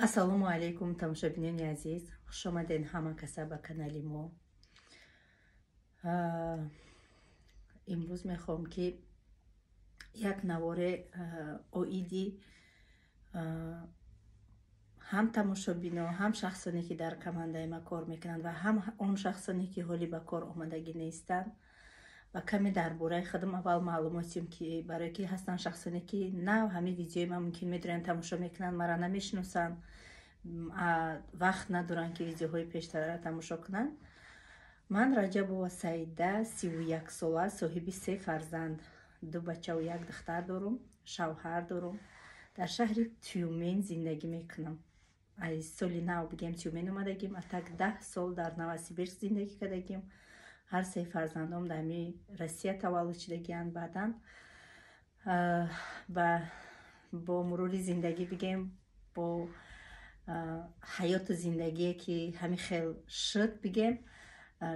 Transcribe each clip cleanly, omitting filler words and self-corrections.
Ассалому алайкум, тамошобинони азиз, хушомадед ҳама каса ба канали мо. Имрӯз мехоҳам, ки як наворе оиди ҳам тамошобино, ҳам шахсоне, ки дар командаи ма кор мекунанд, ва ҳам он шахсоне, ки ҳоли ба кор омадагӣ нестанд, ва каме дар бораи худам аввал маълумотем, ки барое ки ҳастанд шахсоне, ки нав ҳамин видеои ма мумкин медоранд, тамошо мекунанд, мара намешиносанд, вақт надоранд, ки видеоҳои пештарара тамошо кунанд. Ман Раҷабова Саида, 31 сола, соҳиби се фарзанд, ду бачаву як духтар дорум, шавҳар дорум, дар шаҳри Тюмен зиндагӣ мекунам. Аз соли нав бигем, Тюмен омадагим, а так 10 сол дар Новосибирск зиндагӣ кардагим. Ҳар се фарзандом дар ҳами Россия таваллуд шудагианд. Баъдан бо мурури зиндагӣ, бигем, бо ҳаёту зиндагие, ки ҳамин хел шуд, бигем,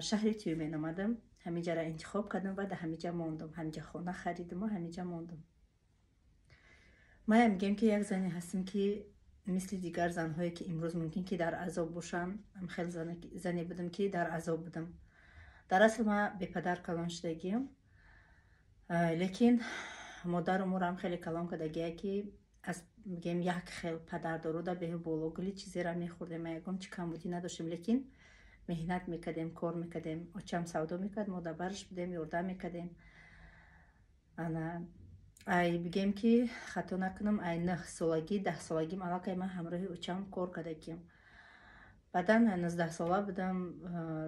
шаҳри Тюмен омадам, ҳамиҷаро интихоб кардам ва дар ҳамиҷа мондам, ҳамиҷа хона харидаму ҳамиҷа мондам. Маям мегӯем, ки як зане ҳастем, ки мисли дигар занҳое, ки имрӯз мумкин ки дар азоб бошанд, хел зане будам, ки дар азоб будам. Дар асл ман бепадар калон шудагиам, лекин модару морам хеле калон кардагия, ки аз мегӯем, як хел падар доруда беҳу боло гули чизеро мехӯрдем, ма ягон чи камбудӣ надоштем, лекин меҳнат мекардем, кор мекардем. Очам савдо мекард, мо дар барш будем, ёрдам мекардем. Ана ай бигем, ки хато накунам, ай 9 солагӣ, 10 солагим аллакай ман ҳамроҳи очам кор кардагиам. Баъдан 19 сола будам,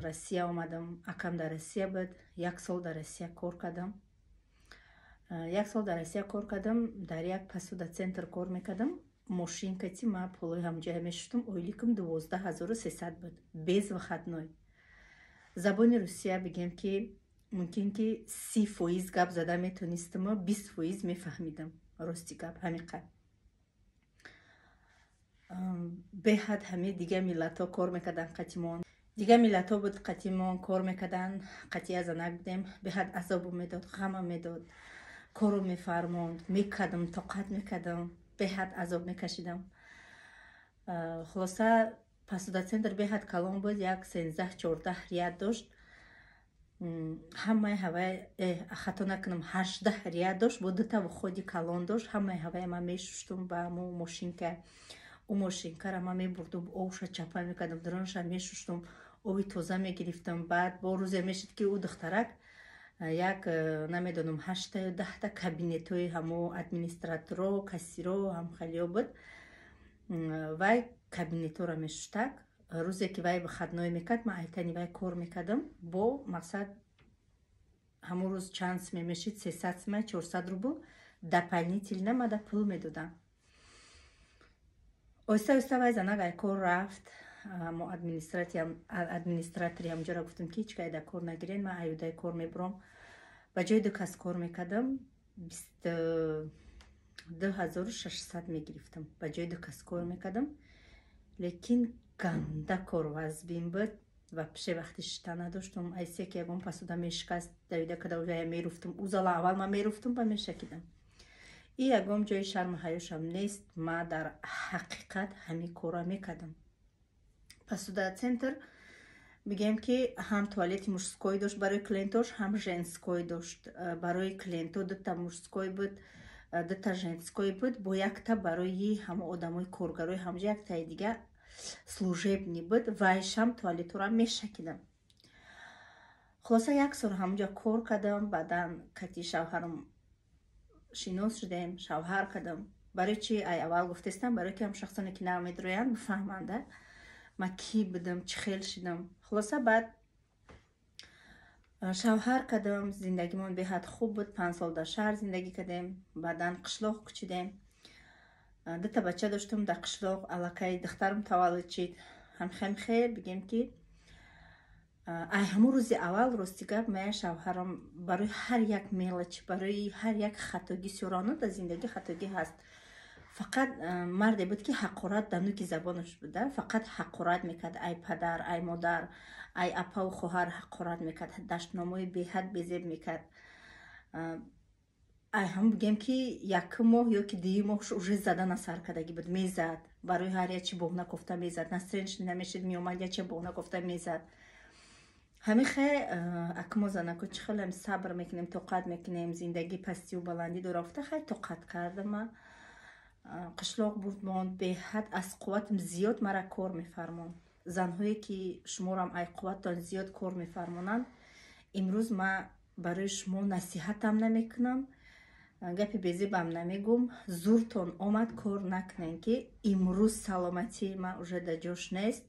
Россия омадам. Акам дар Россия буд. Як сол дар Россия кор кардам. Як сол дар Россия кор кардам, дар як посуда центр кор мекардам. Мошинкати ма полои ҳамҷоя мешуштум. Ойликам 12 300 буд, без выходной. Забони русия, бигем, ки мумкин ки 30% гап зада метонистаму 20% мефаҳмидам. Рости гап, ҳамиқад. Беҳад ҳамаи дигар миллатҳо кор мекарданд қатимон, дигар миллатҳо буд, қатимон кор мекарданд. Қатия занак будем, беҳад азобу медод, ғама медод, кору мефармонд, мекардам, тоқат мекардам, беҳад азоб мекашидам. Хулоса, посуда центр беҳад калон буд, як 13, 14 ряд дошт. Ҳамаи ҳавай, хато накунам, 18 ряд дошт, бо дута вход и калон дошт. Ҳамаи ҳавая ман мешуштум ба мо мошинка. Ӯ мошинкара ман мебурдум, обша чапа мекардам, дронша мешуштум, оби тоза мегирифтам. Баъд бо рӯзе мешуд, ки ӯ духтарак як намедонам, ҳашта ё 10та кабинетҳои ҳамо администраторо, кассиро, ҳамхалиё буд, вай кабинетҳоро мешуштак. Рӯзе ки вай выходной мекард, ман айтани вай кор мекардам. Бо мақсад ҳамон рӯз чанд сме мешид, 300 сма, 400 рубл дополнительно мада пул медодам. Оҳиста оҳиста вай занак ай кор рафт. Мо администратори ҳамҷоро гуфтем, ки ҳеҷ кай да кор нагирен, ман аюдаи кор мебурам. Ба ҷои ду кас кор мекардам, 22 600 мегирифтам. Ба ҷои ду кас кор мекардам, лекин ганда кор вазбин буд ва пише вақти шита надоштум. Айсе ки ягон посуда мешикаст, давида када ҷая меруфтум. Ӯ зала аввал ман меруфтум ба мешакидам. И ягон ҷои шарму ҳаёшам нест, ма дар ҳақиқат ҳамин корро мекардам. Посуда центр, бигем, ки ҳам туалети мужской дошт барои клиентош, ҳам женской дошт барои клиенто. Дута мужской буд, дута женской буд, бо якта барои ҳама одамои коргарои ҳамҷа, яктаи дига служебный буд, вайшам туалетора мешакидам. Хулоса, як сол ҳамҷа кор кардам. Баъдан кати шавҳарам шинос шудем, шавҳар кардам. Барои чи ай аввал гуфтестам? Барои ки ҳам шахсоне, ки нав медроянд, бифаҳманда, ма кӣ будам, чӣ хел шидам. Хулоса, баъд шавҳар кардам, зиндагимон беҳад хуб буд. 5 сол дар шаҳр зиндагӣ кардем, баъдан қишлоқ кӯчидем. Дута бача доштум дар қишлоқ, аллакай духтарам таваллуд шид. Ҳамхемхе, бигем, ки ай ҳамун рӯзи аввал, рости гап, мая шавҳарам барои ҳар як мелочь, барои ҳар як хатогӣ, сёрано дар зиндагӣ хатогӣ ҳаст, фақат марде буд, ки ҳақорат дар нуки забонаш буда, фақат ҳақорат мекард: ай падар, ай модар, ай апаву хоҳар ҳақорат мекард, даштномҳои беҳад безеб мекард. Ай ҳам бигем, ки якум моҳ ё ки дуюм моҳш уже задана сар кардагӣ буд, мезад. Барои ҳар ячи боҳна кофта мезад. Настроение намешид, меомад, яче боҳна кофта мезад. Ҳамин хе акмо занако чӣ хелем сабр мекунем, тоқат мекунем, зиндагӣ пастию баландӣ дора гуфта, хай, тоқат кардама. Қишлоқ бурд монд, беҳад аз қувватам зиёд мара кор мефармонд. Занҳое ки шуморам ай қувваттон зиёд кор мефармонанд, имрӯз ма барои шумо насиҳатам намекунам, гапи безебам намегум. Зуртон омад, кор накунем, ки имрӯз саломатии ман уже да ҷош нест.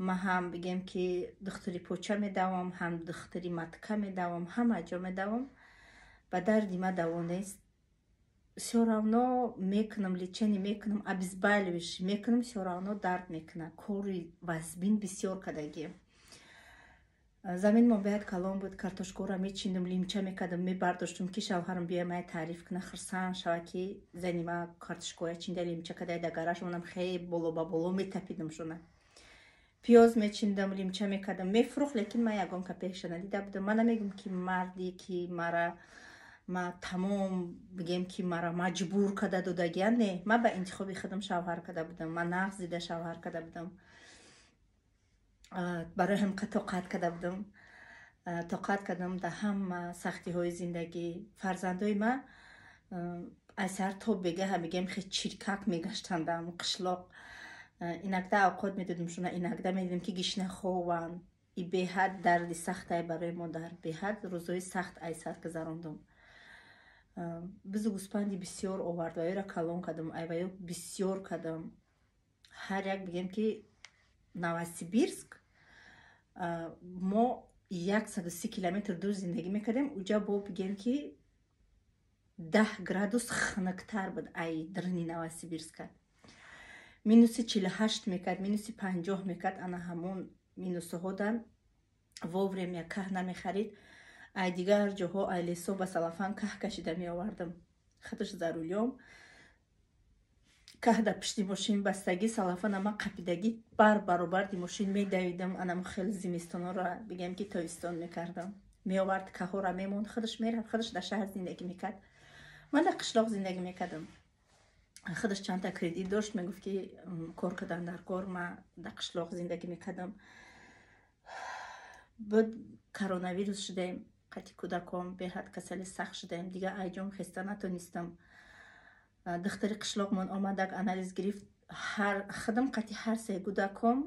Ма ҳам бигем, ки духтури поча медавам, ҳам духтури матка медавам, ҳама ҷо медавам. Ба дарди ма даво нест. Всё равно мекунам, лечение мекунам, обезболивающий мекунам, всё равно дард мекунад. Кори вазбин бисёр кардагӣ. Замин мо беҳад калон буд, картошкаро мечиндум, лимча мекардам, мебардоштум, ки шавҳарам бия, мая таъриф куна, хурсанд шава, ки зани ма картошкоя чинда, лимча карда да гараж. Онам хеле боло ба боло метапидам шуна. Пиёз мечиндам, лимча мекардам, мефурӯхт, лекин ман ягон копейка ша надида будам. Ман намегум, ки марде ки мара ма тамом бигем, ки мара маҷбур карда додагия. Не, ман ба интихоби худам шавҳар карда будам, ман нағз дида шавҳар карда будам. Барои ҳамқа тоқат карда будам, тоқат кардам дар ҳама сахтиҳои зиндагӣ. Фарзандои ма аз сар то бегаҳа, мегем, хе чиркак мегаштанд дар ҳамун қишлоқ. Инакда авқот медодим шуна, инакда медидим, ки гишна хованд. И беҳад дарди сахтае барои модар, беҳад рӯзҳои сахт ай сар гузарондум. Бизу гӯспанди бисёр овард, ваёра калон кардам, айваё бисёр кардам. Ҳар як, бигем, ки Новосибирск мо 130 километр дур зиндагӣ мекардем, уҷа бо, бигем, ки 10 градус хунуктар буд ай даруни Новосибирска. Минуси 48 мекард, минуси 50 мекард. Ана ҳамон минусҳода вовремя каҳ намехарид, ай дигар ҷоҳо, ай лесо ба салафан каҳ кашида меовардам. Худаш за рулём, каҳ дар пишти мошин бастагӣ, салафан ама қапидагӣ, бар баробарди мошин медавидам. Анам хеле зимистонҳоро, бигем, ки тобистон мекардам. Меовард, каҳора мемонд, худаш мерафт, худаш дар шаҳр зиндагӣ мекард, ман дар қишлоқ зиндагӣ мекардам. Худаш чандта кредит дошт, мегуфт, ки кор кардан дар кор. Ма дар қишлоқ зиндагӣ мекардам. Буд, коронавирус шудаем, қати кӯдаком беҳад касали сахт шудаем. Дигар айҷом хеста натонистам. Духтари қишлоқмон омадак, анализ гирифт, худам қати ҳар се кӯдаком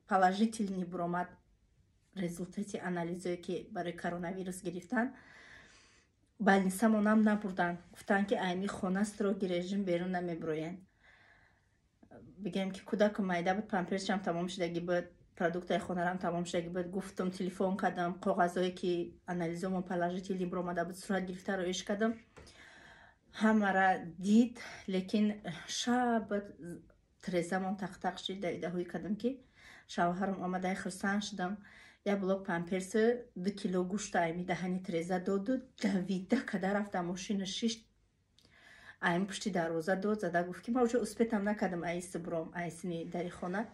положительный буромад результати анализое, ки барои коронавирус гирифтан. Больница монам набурданд, гуфтанд, ки айми хона строгий режим, берун намебироен. Бигем, ки кӯдаку майда буд, памперсшам тамом шудагӣ буд, продуктаи хонарам тамом шудагӣ буд. Гуфтум, телефон кардам, коғазое ки анализомон положительный буромада буд, сурат гирифта роиш кардам, ҳамара дид. Лекин шаб трезамон тақтақ шид, давидаҳоӣ кардам, ки шавҳарам омадай. Хурсанд шудам. Як блок памперси, 2 кило гӯшта айми даҳани треза доду, давида када рафта, мошина шишт, айми пушти дарвоза дод зада, гуфт, ки ма уже успеть ам накардам айси буром айсини дари хона,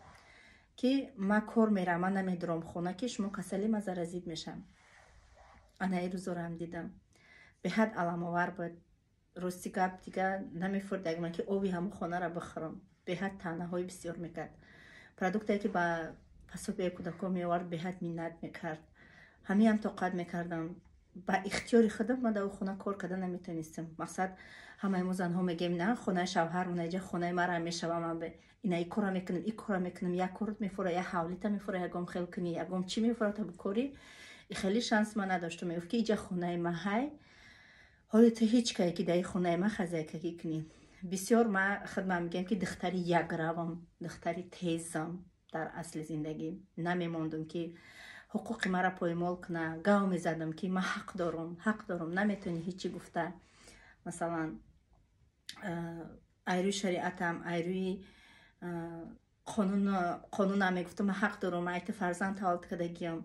ки ма кор мерам, ман намедуром хона, ки шумо касали, ма заразить мешам. Анаи рӯзорам дидам, беҳад аламовар буд. Рости гап, дига намефурдагман, ки оби ҳамун хонара бихӯрам. Беҳад таънаҳои бисёр мекард. Продуктае ки ба пособие кӯдакон меовард, беҳад миннат мекард. Ҳамиам тоқат мекардам. Ба ихтиёри худам ман дар хона кор карда наметонистам. Мақсад, ҳамаи мо занҳо мегӯем, на хонаи шавҳар, унаҷа хонаи мара мешавам, ина и кора мекунам, и кора мекунам. Як корот мефура, як ҳавлита мефура, ягон хел кунӣ, ягон чӣ мефура, та бикорӣ. Хеле шанс ман надоштам. Мегуфт, ки иҷа хонаи ма ҳай, ҳоли ту ҳеҷ кае, ки дар хонаи ма хозяйка гӣ кунӣ. Бисёр ма худман мегӯям, ки духтари якравам, духтари тезам. Дар асли зиндагӣ намемондум, ки ҳуқуқи маро поймол куна. Гав мезадам, ки ман ҳақ дорум, ҳақ дорум, наметавонӣ ҳечи гуфта. Масалан, айрӯи шариатам, айрӯи қонунам мегуфтам, ман ҳақ дорум, ман айти фарзанд таваллуд кардагиам,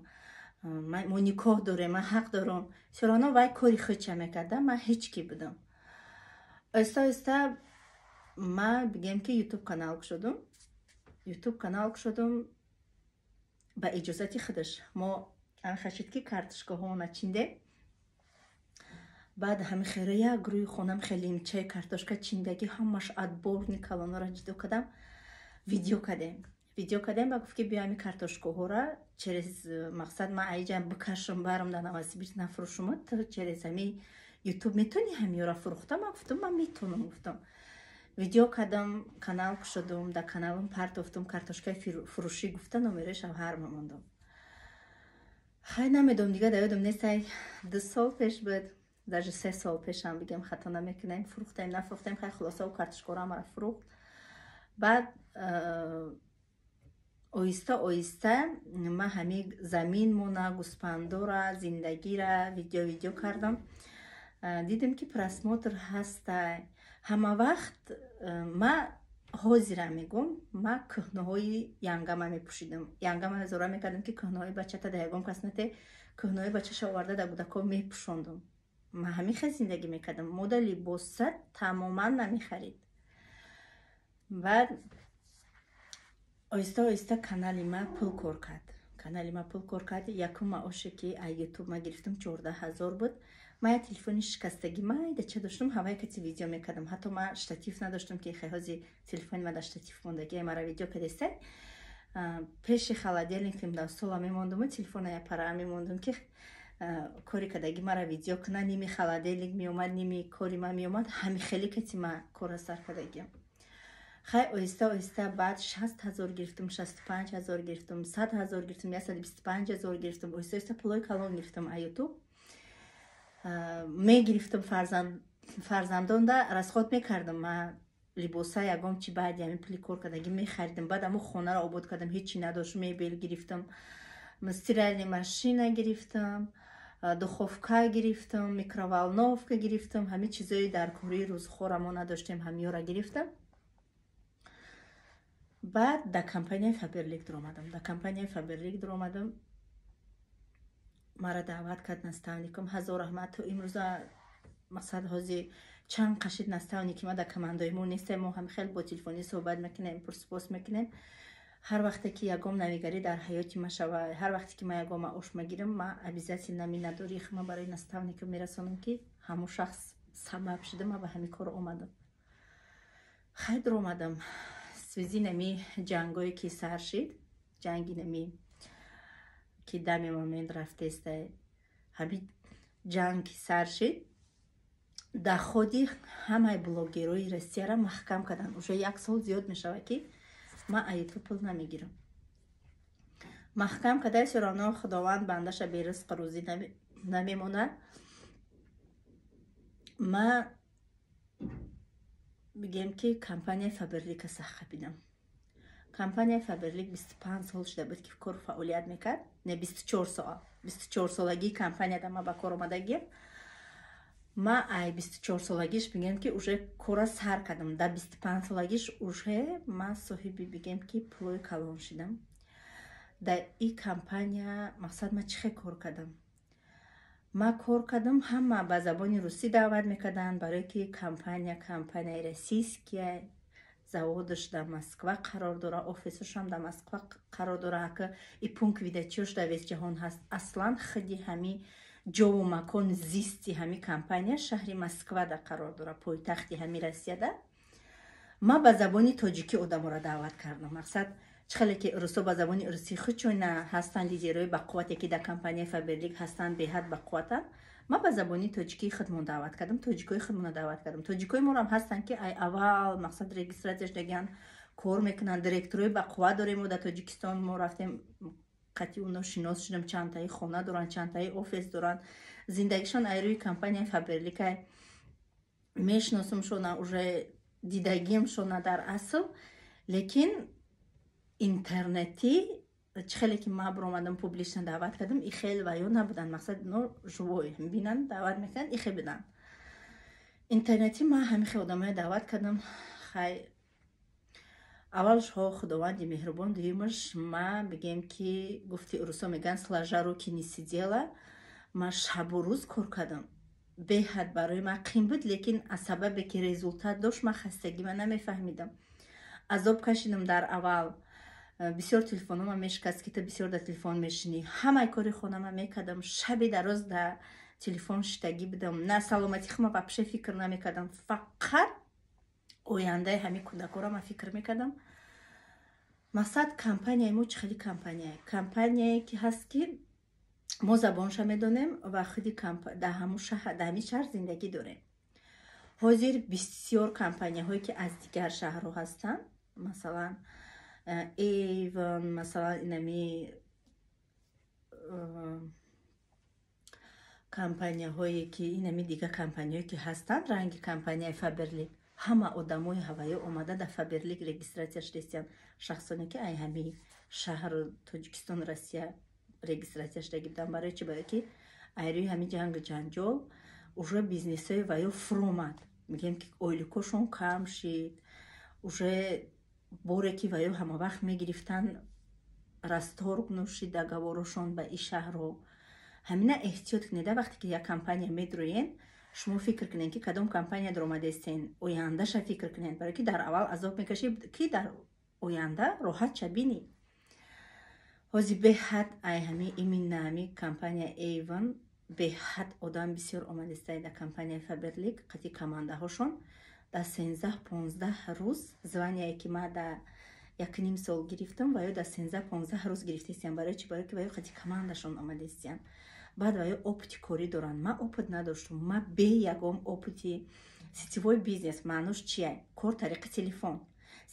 мо никоҳ дорем, ман ҳақ дорум. Всё равно вай кори худша мекарда, ман ҳеҷ ки будам. Оҳиста оҳиста ман, бигем, ки ютуб канал кушодум. Ютуб канал кушодум ба иҷозати худаш. Мо анхашид, ки картошкаҳоона чиндем. Баъд ҳами хера як рӯи хонам хелимчаи картошка чиндагӣ, ҳамаш отборный калонора ҷудо кардам, видео кардем. Ба гуфт, ки биё, ҳами картошкаҳора через, мақсад, ман аиҷа бикашам, барам дар Новосибирск нафурӯшума, ту через ҳами Ютуб метавонӣ ҳамиёра фурӯхта? Ман гуфтам, ман метавонам. Гуфтам, видео кардам, канал кушодум, дар каналам партофтум, картошкаи фурӯшӣ гуфта, номерои шавҳарма мондум. Хай, намедонам, дига дар ёдам нестай, 2 сол пеш буд, даже 3 сол пешам бигем, хато намекунем. Фурӯхтем, нафурӯхтем, хай, хулоса, у картошкаро ҳамара фурӯхт. Баъд оҳиста оҳиста ман ҳами заминмона, гӯспандора, зиндагира видео кардам. Дидем, ки просмотр ҳастай. Ҳама вақт ма ҳозира мегӯм, ма кӯҳнаҳои янгама мепӯшидам. Янгама зора мекардам, ки кӯҳнаҳои бачата да ягон кас нате, кӯҳнаҳои бачаша оварда, да кӯдако мепӯшондум. Ма ҳамин хел зиндагӣ мекардам, мода либоса тамоман намехарид. Баъд оҳиста оҳиста канали ма пул кор кард, канали ма пул кор кард. Якум маоше, ки аз Ютуб ма гирифтам, 14 000 буд. Ма як телефони шикастагӣ майдача доштам, ҳавай кати видео мекардам. Ҳатто ма штатив надоштам, ки хеҳози телефони ма дар штатив мондагӣ мара видео кардестай. Пеши холодильниким дар стола мемондуму телефона я пара мемондум, ки кори кардагӣ мара видео куна. Ними холодильник меомад, ними кори ма меомад. Ҳами хеле кати ма кора сар кардагиам. Хай, оҳиста оҳиста баъд 60 000 гирифтам, 65 000 гирифтам, 100 000 гирифтам, 125 000 гирифтам. Оҳиста оҳиста пулои калон гирифтам. А Ютуб мегирифтам, фарзандонда расход мекардам. Ма либоса, ягон чи баъди ҳамин пули кор кардагӣ мехаридам. Баъд амо хонаро обод кардам, ҳечи надошт, мебел гирифтам, стиральный машина гирифтам, духовка гирифтам, микроволновка гирифтам. Ҳамин чизои дар кории рӯзхора мо надоштем, ҳамиёра гирифтам. Баъд дар компанияи Фаберлик дуромадам. Дар компанияи Фаберлик дуромадам, мара даъват кард наставникам, ҳазор раҳмат. То имрӯза, мақсад, ҳози чанд қашид наставники ма дар командаи мо нестем, мо ҳам хеле бо телефонӣ суҳбат мекунем, пурсупос мекунем. Ҳар вақте ки ягон навигарӣ дар ҳаёти ма шава, ҳар вақте ки ма ягон маош магирам, ма обязательно миннатдории ма барои наставникам мерасонам, ки ҳамон шахс сабаб шуда ма ба ҳамин кор омадам. Хай, дуромадам. Связи нами ҷангое ки сар шид, ҷанги нами ки дами момент рафтеста, ҳамин ҷанг ки сар шид, доходи ҳамаи блогерои Россияра маҳкам карданд. Уже як сол зиёд мешавад, ки ман а Ютуб пул намегирам. Маҳкам карда, всё равно Худованд бандаша беризқ рӯзӣ намемонад. Ма бигем, ки компанияи Фаберлика сах қапидам. Компанияи Фаберлик 25 сол шуда буд, ки кору фаъолият мекард. Не, 24 сол, 24 солагии компанияда ма ба кор омадагиам. Ма ай 24 солагиш, бигем, ки уже кора сар кардам. Дар 25 солагиш уже ма соҳиби, бигем, ки пулои калон шидам дар и компания. Мақсад, ма чӣ хел кор кардам? Ма кор кардам, ҳама ба забони русӣ даъват мекарданд, барое ки компания компанияи российския, заводаш дар Москва қарор дора, офисашам дар Москва қарор дора, ака и пункт выдачиош дар весь ҷаҳон ҳаст. Аслан худи ҳами ҷову макон зисти ҳами компания шаҳри Москвада қарор дора, пойтахти ҳами Россияда. Ма ба забони тоҷикӣ одаморо даъват кардам. Мақсад, чӣ хеле ки русо ба забони русӣ хучуна ҳастанд, лидерои бақуввате, ки дар компанияи Фаберлик ҳастанд, беҳад бақувватанд. Ма ба забони тоҷикии худмон даъват кардам, тоҷикои худмонро даъват кардам. Тоҷикои морам ҳастанд, ки ай аввал, мақсад, регистрация шудагиан, кор мекунанд. Директорои бақувват дорем мо дар Тоҷикистон. Мо рафтем, қатъи уно шинос шудем, чандтаи хона доранд, чандтаи офис доранд, зиндагишон ай рӯи компанияи Фаберлика. Мешиносумшона, уже дидагимшона дар асл. Лекин интернетӣ чӣ хеле ки ма биромадам, публично даъват кардам, и хел ваё набуданд. Мақсад, ино живой бинанд, даъват мекунанд, ихе биданд. Интернетӣ ма ҳамин хел одамое даъват кардам. Хай, аввалшҳо Худованди меҳрубон, дуюмаш ма, бигем, ки гуфти урусо мегӯянд, сложа руки не сидела. Ма шабу рӯз кор кардам. Беҳад барои ман қин буд, лекин аз сабабе ки результат дошт, ман хастагима намефаҳмидам. Азоб кашидам дар аввал. Бисёр телефонома мешикаст, ки ту бисёр дар телефон мешинӣ. Ҳамаи кори хонама мекардам, шаби дароз дар Телефон шиштагӣ будам, на саломатӣ хума вообще фикр намекардам, фақат ояндаи ҳамин кӯдакоро ман фикр мекардам. Мақсад, компанияи мо чӣ хели компания, компанияе ки ҳаст, ки мо забонша медонем ва худи дар ҳамин шаҳр зиндагӣ дорем. Ҳозир бисёр компанияҳое, ки аз дигар шаҳрҳо ҳастанд, масалан Эйвон, масалан инами компанияҳое ки инами дигар компанияҳое ки ҳастанд, ранги компанияи Фаберлик, ҳама одамои ҳаваё омада дар Фаберлик регистрация шудастиянд. Шахсоне ки ай ҳамин шаҳру Тоҷикистон, Россия регистрация шудагӣ буданд. Барои чи? Барое ки айрӯи ҳамин ҷангу ҷанҷол уже бизнесҳои ваё фуромад, мегӯем ки ойликошон кам шид, уже боре ки ваё ҳамавақт мегирифтанд, расторгнут шид договорошон ба ин шаҳрҳо. Ҳамина эҳтиёт кунед, вақте ки як компания медроен, шумо фикр кунед, ки кадом компания даромадестен, ояндаша фикр кунед, барое ки дар аввал азоб мекашед, ки дар оянда роҳат ша бинӣ. Ҳозир беҳад ай ҳами именно ҳами компания Эйвон беҳад одам бисёр омадестай дар компанияи Фаберлик қати командаҳошон. Дар 13-15 рӯз звание ки ма дар 1,5 сол гирифтам, ва ё дар 13-15 рӯз гирифтестиям. Барои чи? Барое ки ва ё қати командашон омадестиян. Баъд ва ё опыти корӣ доранд, ман опыт надоштум. Ма бе ягон опыти сетевой бизнес. Маънош чия? Кор тариқи телефон.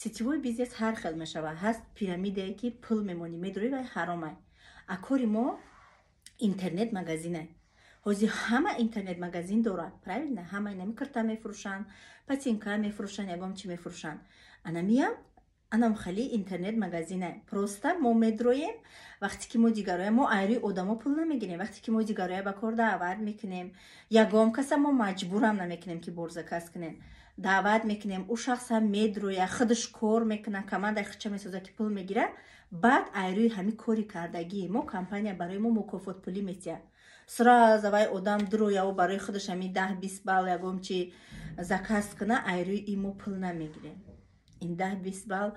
Сетевой бизнес ҳар хел мешавад. Ҳаст пирамидае, ки пул мемонӣ, медорӣ, вай ҳаромай. А кори мо интернет магазинай. Ҳозир ҳама интернет магазин дорад, правильно? Ҳама инами кирта мефурӯшанд, ботинка мефурӯшанд, ягон чи мефурӯшанд. Анамиям анам хали интернет магазинай. Просто мо медроем, вақте ки мо дигароя, мо айрӯи одамо пул намегирем. Вақте ки мо дигароя ба кор даъват мекунем, ягон каса мо маҷбурам намекунем, ки бор заказ кунем. Даъват мекунем, ӯ шахсам медроя, худаш кор мекуна, командаи худша месоза, ки пул мегира. Баъд айрӯи ҳамин кори кардагии мо компания барои мо мукофотпулӣ метиҳад. Сразу вай одам дурояу барои худаш ҳамин 10-20 балл ягон чи заказ куна, айрӯи ин мо пул намегирем. Ин 10-20 балл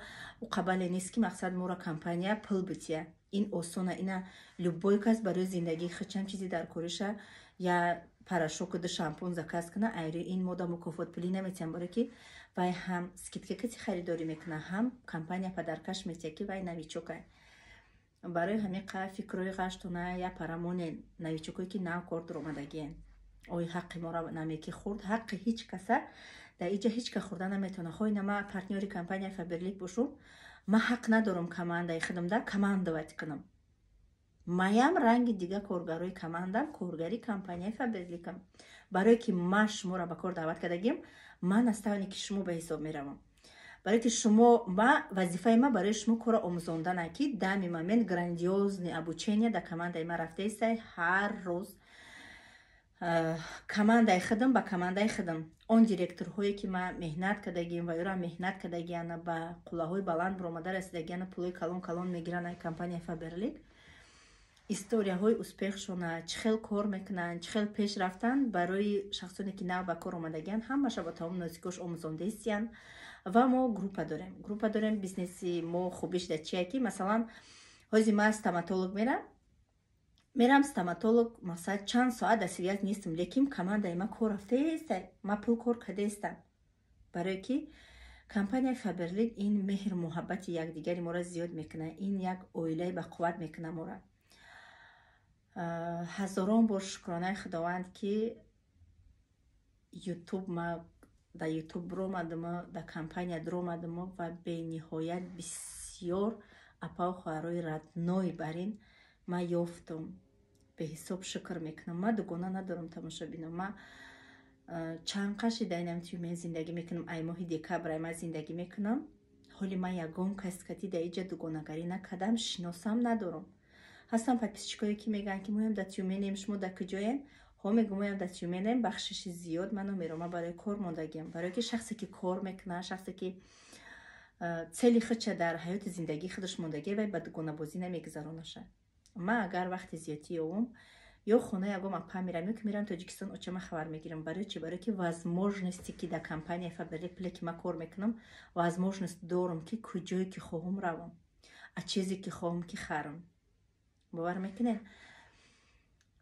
ӯ қабале нест, ки мақсад моро компания пул бития. Ин осона, ина любой кас барои зиндагии худшам чизе дар кориша, я порошоку ду шампун заказ куна, айрӯи ин мода мукофотпулӣ наметиҳам, барое ки вай ҳам скидка кати харидорӣ мекуна, ҳам компания подаркаш метиҳад, ки вай новичокай. Барои ҳамин қа фикрҳои ғаштона я парамонен, новичокое ки нав кор дуромадагиен. Ой, ҳаққи моро намеки хурд, ҳаққи ҳеҷ каса дар иҷа ҳеҷ ка хӯрда наметавона. Хоҳи на, ма партнёри компанияи Фаберлик бошум, ман ҳақ надорам командаи худамда командовать кунам. Маям ранги дига коргарои командам, коргари компанияи Фаберликам. Барое ки ма шуморо ба кор даъват кардагим, ман наставники шумо ба ҳисоб меравам. Барое ки шумо ма вазифаи ма барои шумо корро омӯзондана, ки данный момент грандиозный обучение дар командаи ма рафтаистай. Ҳар рӯз командаи худам ба командаи худам, он директорҳое ки ма меҳнат кардагим ва ёро меҳнат кардагиана, ба қуллаҳои баланд баромада расидагиана, пулои калон калон мегиранд ай компанияи Фаберлик, историяҳои успехшона, чӣ хел кор мекунанд, чӣ хел пеш рафтанд, барои шахсоне ки нав ба кор омадагианд, ҳамаша ба тамоми нозикош омӯзондаистиянд. Ва мо группа дорем, группа дорем. Бизнеси мо хубиш дар чия, ки масалан ҳозир ман стоматолог мерам, стоматолог, масалан, чанд соат дар связь нестам, лекин командаи ма кор рафтаеста, ма пул кор кардаестам. Барое ки компанияи Фаберлик ин меҳру муҳаббати якдигари моро зиёд мекунад, ин як оилаи бақувват мекунад моро. Ҳазорон бор шукронаи Худованд, ки Ютуб ма дар Ютуб биромадаму дар компания дуромадаму ва бениҳоят бисёр апау хоҳарои родной бар ин ман ёфтум. Беҳисоб шукр мекунам. Ман дугона надорам, тамошобино. Ма чанд қаши дар инам Тюмен зиндагӣ мекунам, ай моҳи декабр ай ман зиндагӣ мекунам. Ҳоли ман ягон кас кати дар иҷа дугонагарӣ накардам, шиносам надорам. Ҳастам подписчикое, ки мегӯянд, ки моям дар Тюменем, шумо дар куҷоем? Ҳо, мегӯм, моям дар Тюменем. Бахшиши зиёд, ман номерома барои кор мондагиам. Барое ки шахсе ки кор мекунад, шахсе ки цели худша дар ҳаёти зиндагии худаш мондагӣ, вай ба дугонабозӣ намегузаронаша. Ман агар вақти зиёдтӣ ёвум, ё хона ягом апа мерам, ё ки мерам Тоҷикистон, очама хабар мегирам. Барои чи? Барое ки возможности ки дар компанияи Фаберлик, пуле ки ман кор мекунам, возможность дорам, ки куҷое ки хоҳум равам, а чизе ки хоҳум ки харам. Бовар мекунед?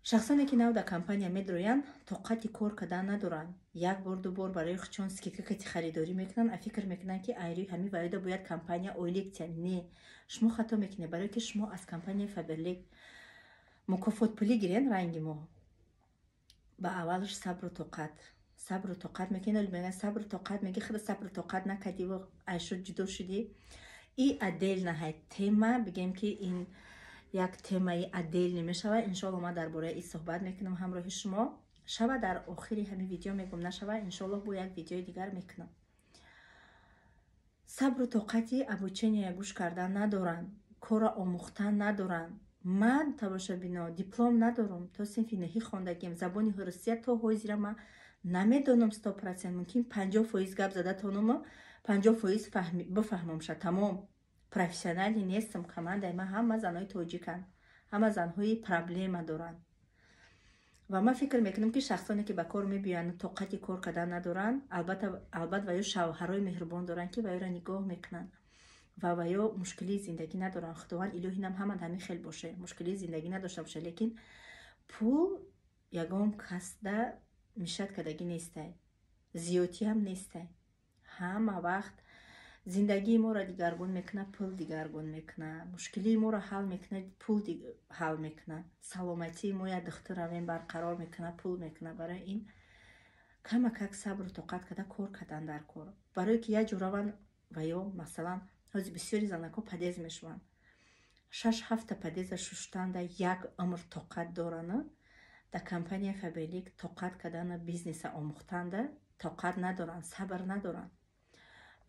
Шахсоне, ки нав дар компания медроянд, тоқати кор кардан надоранд. Як бор, ду бор барои худшон скидка кати харидорӣ мекунанд, а фикр мекунанд, ки айрӯи ҳамин ваъда бояд компания ойлик тиҳад. Не, шумо хато мекунед. Барое ки шумо аз компанияи Фаберлик мукофотпулӣ гирен, ранги мо ба аввалаш сабру тоқат, сабру тоқат мекунед. Мегӯянд, сабру тоқат меги, худа сабру тоқат накардиву айшуд ҷудо шудӣ. И отдельная тема, бигем, ки ин як темаи отдельный мешавад. Иншоалло, ман дар бораи ин суҳбат мекунам ҳамроҳи шумо. Шава, дар охири ҳамин видео мегӯм, нашава, иншоаллоҳ, бо як видеои дигар мекунам. Сабру тоқати обучения гӯш кардан надоранд, корро омӯхтан надоранд. Ман, тамошобино, диплом надорам, то синфи нӯҳӣ хондагим. Забони русия то ҳозира ман намедонам 100%, мумкин 50% гап зада тонумо, 50% бифаҳмамша, тамом. Профессионалӣ нестам. Командаи ман ҳама занҳои тоҷиканд, ҳама занҳои проблема доранд. Ва ман фикр мекунам, ки шахсоне, ки ба кор мебиёянд, тоқати кор кардан надоранд, албатта, албат ва ё шавҳарои меҳрубон доранд, ки ваёро нигоҳ мекунанд ва ё мушкилии зиндагӣ надоранд. Худованд илоҳи нам ҳама ҳамин хел боше, мушкилии зиндагӣ надошта боша. Лекин пул ягон касда мешать кардагӣ нестай, зиёдтӣ ҳам нестай. Ҳама вақт зиндагии моро дигаргун мекунад пул, дигаргун мекунад, мушкилии моро ҳал мекунад пул, ҳал мекунад саломатии мо, як духтур равем, барқарор мекунад пул мекунад. Барои ин камакак сабру тоқат карда кор кардан дар кор, барое ки як ҷо раванд ва ё масалан, ҳозир бисёри занакҳо подъезд мешаванд, шаш ҳафта подъезда шуштанда як умр тоқат доранд, дар компания Фаберлик тоқат кардана, бизнеса омӯхтанда тоқат надоранд, сабр надоранд.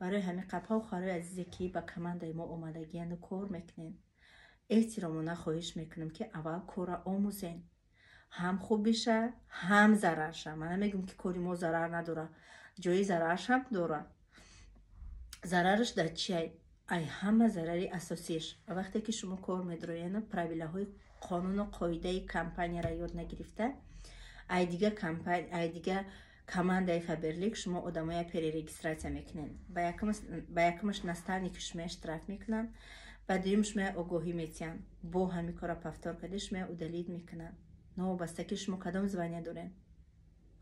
Барои ҳамин қапҳо, хоҳарои азизе, ки ба командаи мо омадагияну кор мекунед, эҳтиромона хоҳиш мекунам, ки аввал корра омӯзен, ҳам хубиша, ҳам зарарша. Ман намегӯм, ки кори мо зарар надорад, ҷои зараршам дорад. Зарараш дар чиай? Ай ҳама зарари асосиш, вақте ки шумо кор медроену правилаҳои қонуну қоидаи компанияро ёд нагирифта, ай дига компания, ай дига командаи Фаберлик шумо одамоя перерегистрация мекунед. Ба якумаш наставники шумоя штраф мекунанд, ба дуюм шумоя огоҳӣ метиҳанд, бо ҳамин кора повтор карди, шумоя удалить мекунанд. Новобаста ки шумо кадом звания доред,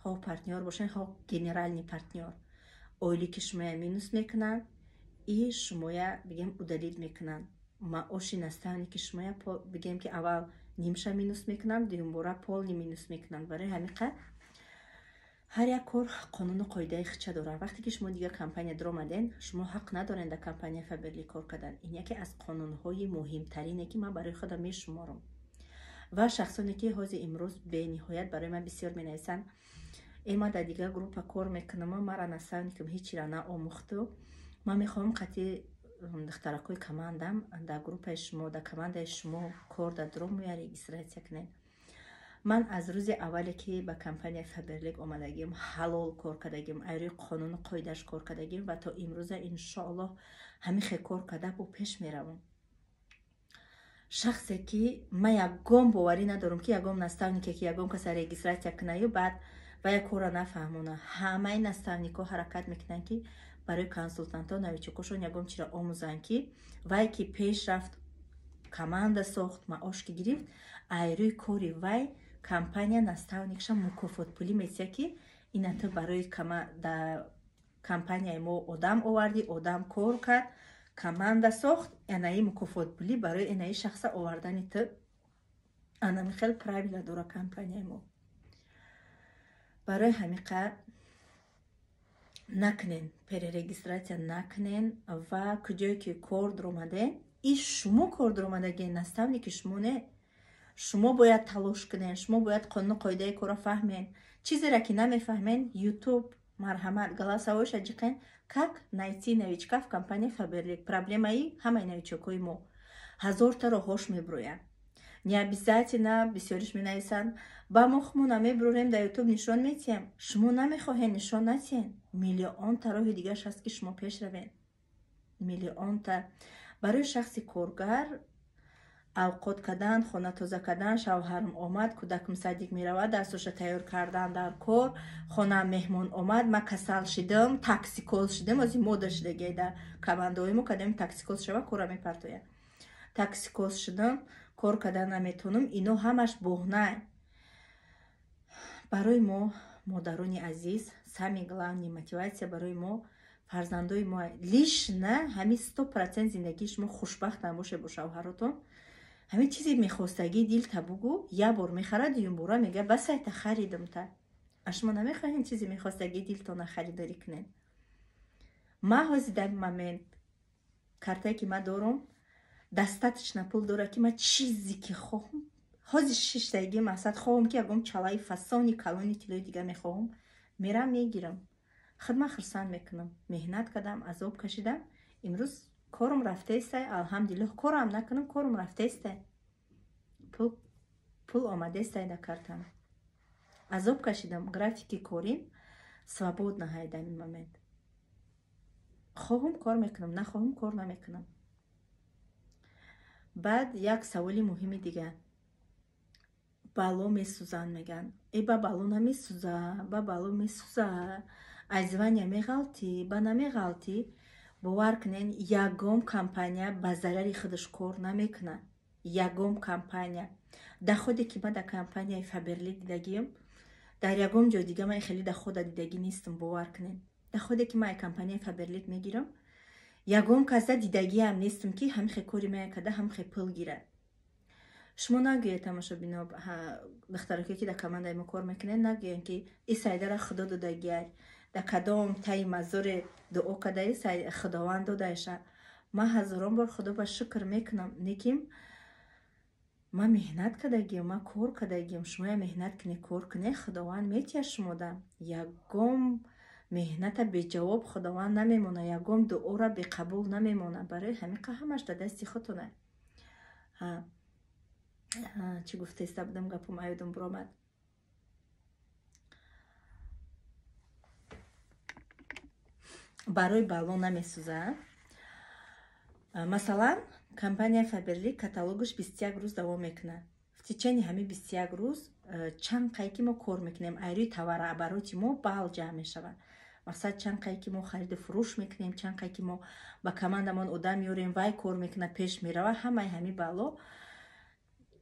хоҳ партнёр бошед, хоҳ генеральный партнёр, ойлики шумоя минус мекунанд и шумоя, бигем, удалить мекунанд. Маоши наставники шумоя, бигем, ки аввал нимша минус мекунанд, дуюмбора полный минус мекунанд. Барои ҳамин қад ҳар як кор қонуну қоидаи хича дорад. Вақте ки шумо дигар компания дуромаден, шумо ҳақ надоред дар компания Фаберлик кор кардан. Ин яке аз қонунҳои муҳимтарине, ки ман барои худам мешуморам. Ва шахсоне, ки ҳозир имрӯз бениҳоят барои ман бисёр менависанд: «Э, ман дар дигар группа кор мекунам, мара наставникам ҳечира наомӯхту, ман мехоҳам қатъи духтаракҳои командам дар группаи шумо, дар командаи шумо кор дар дуром я регистрация кунед». Ман аз рӯзи аввале, ки ба компанияи Фаберлик омадагим, ҳалол кор кардагим, айрӯи қонуну қоидааш кор кардагим ва то имрӯза, иншоаллоҳ, ҳамин хел кор карда бо пеш меравам. Шахсе ки ман ягон боварӣ надорам, ки ягон наставнике, ки ягон каса регистрация кунаю, баъд ва як корро нафаҳмона. Ҳамаи наставникҳо ҳаракат мекунанд, ки барои консултантҳо, новичокошон ягон чиро омӯзанд, ки вай ки пеш рафт, команда сохт, маош ки гирифт, айрӯи кори вай компания наставникша мукофотпулӣ метиҳад, ки ина ту барои компанияи мо одам овардӣ, одам кор кард, команда сохт, анаи мукофотпулӣ барои инаи шахса овардани ту. Анами хел правила дора компанияи мо. Барои ҳамиқа накунен, перерегистрация накунен. Ва куҷое ки кор дуромаден, и шумо кор дуромадаги, наставники шумо не, шумо бояд талош кунен, шумо бояд қонуну қоидаи корро фаҳмен. Чизеро ки намефаҳмен, Ютуб, марҳамат, голосовойша ҷиқен: «Как найти новичка в компания Фаберлик», проблемаи ҳамаи новичокҳои мо. Ҳазорта роҳош меброяд. Не обязательно. Бисёриш менависанд: «Ба мо хумона намеброрем, дар Ютуб нишон метиҳем». Шумо намехоҳед, нишон натиҳем. Миллионта роҳи дигараш ҳаст, ки шумо пеш равед, миллионта. Барои шахси коргар авқот кардан, хона тоза кардан, шавҳарам омад, кӯдакам садик меравад, дарсоша тайёр кардан дар кор, хонаам меҳмон омад, ман касал шидам, токсикоз шидам. Ози мода шидагиай дар командаҳои мо, кадами токсикоз шава, кора мепартояд. Токсикоз шидам, кор кардан наметонам. Ино ҳамаш боҳнай. Барои мо, модарони азиз, самый главный мотивация барои мо фарзандои мо. Лично ҳамин 100% зиндагии шумо хушбахт набошед бо шавҳаротон. Ҳамин чизе мехостагии дилта бугӯ, як бор мехарад, дуюмбора мега басайта харидам та. А шумо намехоҳед чизе мехостагии дилтона харидорӣ кунед? Ман ҳозир дар момент картае ки ман дорам, достаточно пул дорад, ки ман чизе ки хоҳам, ҳозир шиштагӣ мақсад хоҳам, ки ягон чалаи фасони калони тиллои дига мехоҳам, мерам мегирам, худман хурсанд мекунам. Меҳнат кардам, азоб кашидам, имрӯз корум рафтаестай, алҳамдулиллоҳ. Корам накунам, корум рафтаестай, пул омадаестай дар картам. Азоб кашидам, графики корим свободно ҳай. Дар ин момент хоҳум кор мекунам, нахоҳум кор намекунам. Баъд як саволи муҳими дига: бало месӯзанд мегӯянд. Э, ба бало намесӯза, ба бало месӯза, аз звания меғалтӣ, ба намеғалтӣ. Бовар кунед, ягон компания ба зарари худаш кор намекунад. Ягон компания. Доходе ки ман дар компанияи Фаберлик дидагиам, дар ягон ҷои дига ман хеле дохода дидагӣ нестам. Бовар кунед, доходе ки ман аз компанияи Фаберлик мегирам, ягон каса дидагиам нестам, ки ҳамихе кори мая карда, ҳамихе пул гирад. Шумо нагӯед, тамошобино, духтараке ки дар командаи мо кор мекунед, нагӯянд, ки и Сайдара худо додагиай, дар кадом таи мазоре дуо кардаи, худованд додаеша. Ман ҳазорон бор худо ба шукр мекунам, лекин ман меҳнат кардагиам, ман кор кардагиам. Шумоя меҳнат кунед, кор кунед, худованд метиҳад шумода. Ягон меҳната беҷавоб худованд намемонад, ягон дуоро беқабул намемонад. Барои ҳамин ҳамаш дар дасти худтона. Чӣ гуфтаиста будам, гапам аёдам биромад. Барои бало намесӯза. Масалан, компанияи Фаберлик каталогаш 21 рӯз давом мекунад. В течение ҳамин 21 рӯз чанд қай ки мо кор мекунем, айрӯи товарообороти мо балл ҷамъ мешавад. Мақсад, чанд қай ки мо хариду фурӯш мекунем, чанд қай ки мо ба командамон одам меорем, вай кор мекунад, пеш меравад, ҳамаи ҳамин балло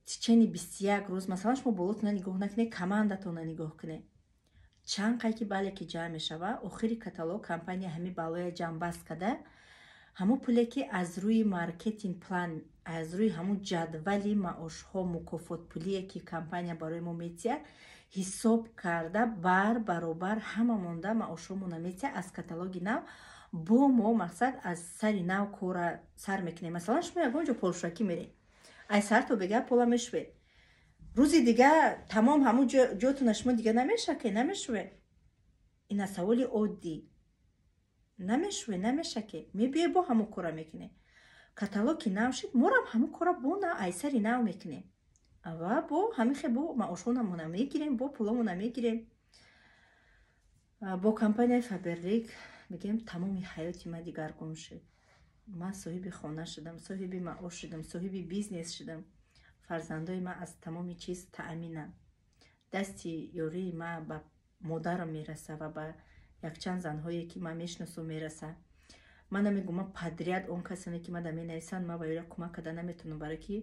течение 21 рӯз. Масалан, шумо болотона нигоҳ накунед, командатона нигоҳ кунед, чанд қай ки бале ки ҷамъ мешавад. Охири каталог компания ҳамин баллоя ҷамъбаст карда, ҳамон пуле ки аз рӯи маркетинг план, аз рӯи ҳамон ҷадвали маошҳо, мукофотпулие ки компания барои мо метиҳад, ҳисоб карда, бар баробар ҳама монда маошҳомона метиҳад. Аз каталоги нав бо мо, мақсад, аз сари нав кора сар мекунем. Масалан, шумо ягон ҷо полшакӣ меред, ай сар то бега пола мешувед, рӯзи дига тамом ҳамун ҷотуна шумо дига намешаке, намешувед. Ина саволи оддӣ: намешуве, намешаке, мебиёй, бо ҳамон кора мекунем. Каталог ки нав шид, морам ҳамон кора бо на айсари нав мекунем ва бо ҳамихе бо маошонамона мегирем, бо пуломона мегирем. Бо компанияи Фаберлик, мегӯем, тамоми ҳаёти ман дигаргун шуд. Ман соҳиби хона шудам, соҳиби маош шудам, соҳиби бизнес шудам. Фарзандои ман аз тамоми чиз таъминанд. Дасти ёрии ман ба модарам мераса ва ба якчанд занҳое ки ман мешиносам мераса. Ман намегӯм, ман подряд он касоне ки ман да менависанд, ман ба ёра кӯмак карда наметавонам, барое ки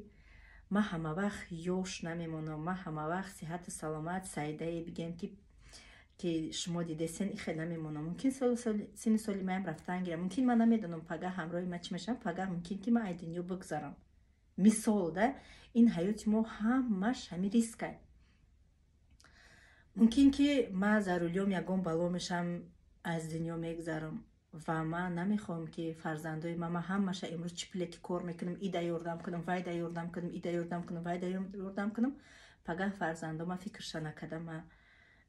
ман ҳамавақт ёш намемонам, ман ҳамавақт сиҳату саломат Саидае бигем, ки шумо дидесен, ихел намемонам. Мумкин синни соли маям рафтан гирам, мумкин, ман намедонам, пагаҳ ҳамроҳи ман чӣ мешавам, пагаҳ мумкин ки ман ай дунё бигзарам. Мисол да, ин ҳаёти мо ҳамаш ҳамин рискай. Мумкин ки ман за рулём ягон бало мешавам, аз дунё мегзарам ва ман намехоҳам, ки фарзандои ман, ман ҳамаша имрӯз чӣ пуле ки кор мекунам, ида ёрдам кунам, вайда ёрдам кунам, ида ёрдам кунам, вайда ёрдам кунам, пагаҳ фарзандо ман фикрша накарда, ман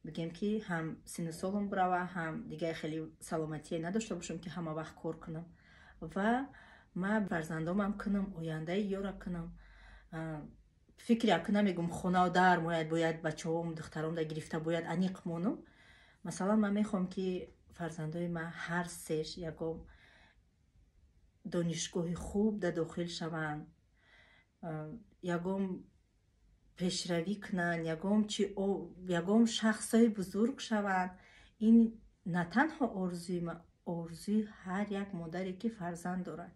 бигем ки ҳам синну солам бирава, ҳам дигар хеле саломатие надошта бошам, ки ҳама вақт кор кунам ва ман фарзандомам кунам, ояндаи ёра кунам. Фикри аку намегум, хонау дар мояд, бояд бачаҳом, духтаромда гирифта бояд аниқ монам. Масалан, ман мехоҳам, ки фарзандои ман ҳар сеш ягон донишгоҳи хуб да дохил шаванд, ягон пешравӣ кунанд, ягон чи, ягон шахсҳои бузург шаванд. Ин на танҳо орзуи ман, орзуи ҳар як модаре ки фарзанд дорад.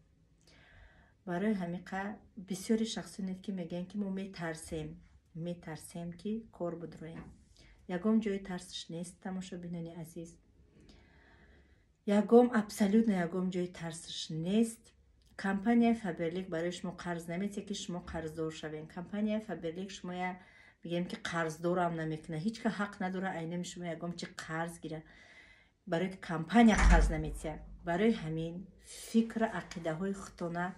Барои ҳамиқа бисёри шахсоне ки мегӯянд, ки мо метарсем, метарсем, ки кор бидроем. Ягон ҷои тарсиш нест, тамошобинони азиз. Ягон, абсолютно ягон ҷои тарсиш нест. Компанияи Фаберлик барои шумо қарз наметиҳад, ки шумо қарздор шавед. Компанияи Фаберлик шумоя, бигем, ки қарздорам намекунад. Ҳеҷ ка ҳақ надорад айнами шумо ягон чи қарз гирад, барое ки компания қарз наметиҳад. Барои ҳамин фикру ақидаҳои худтона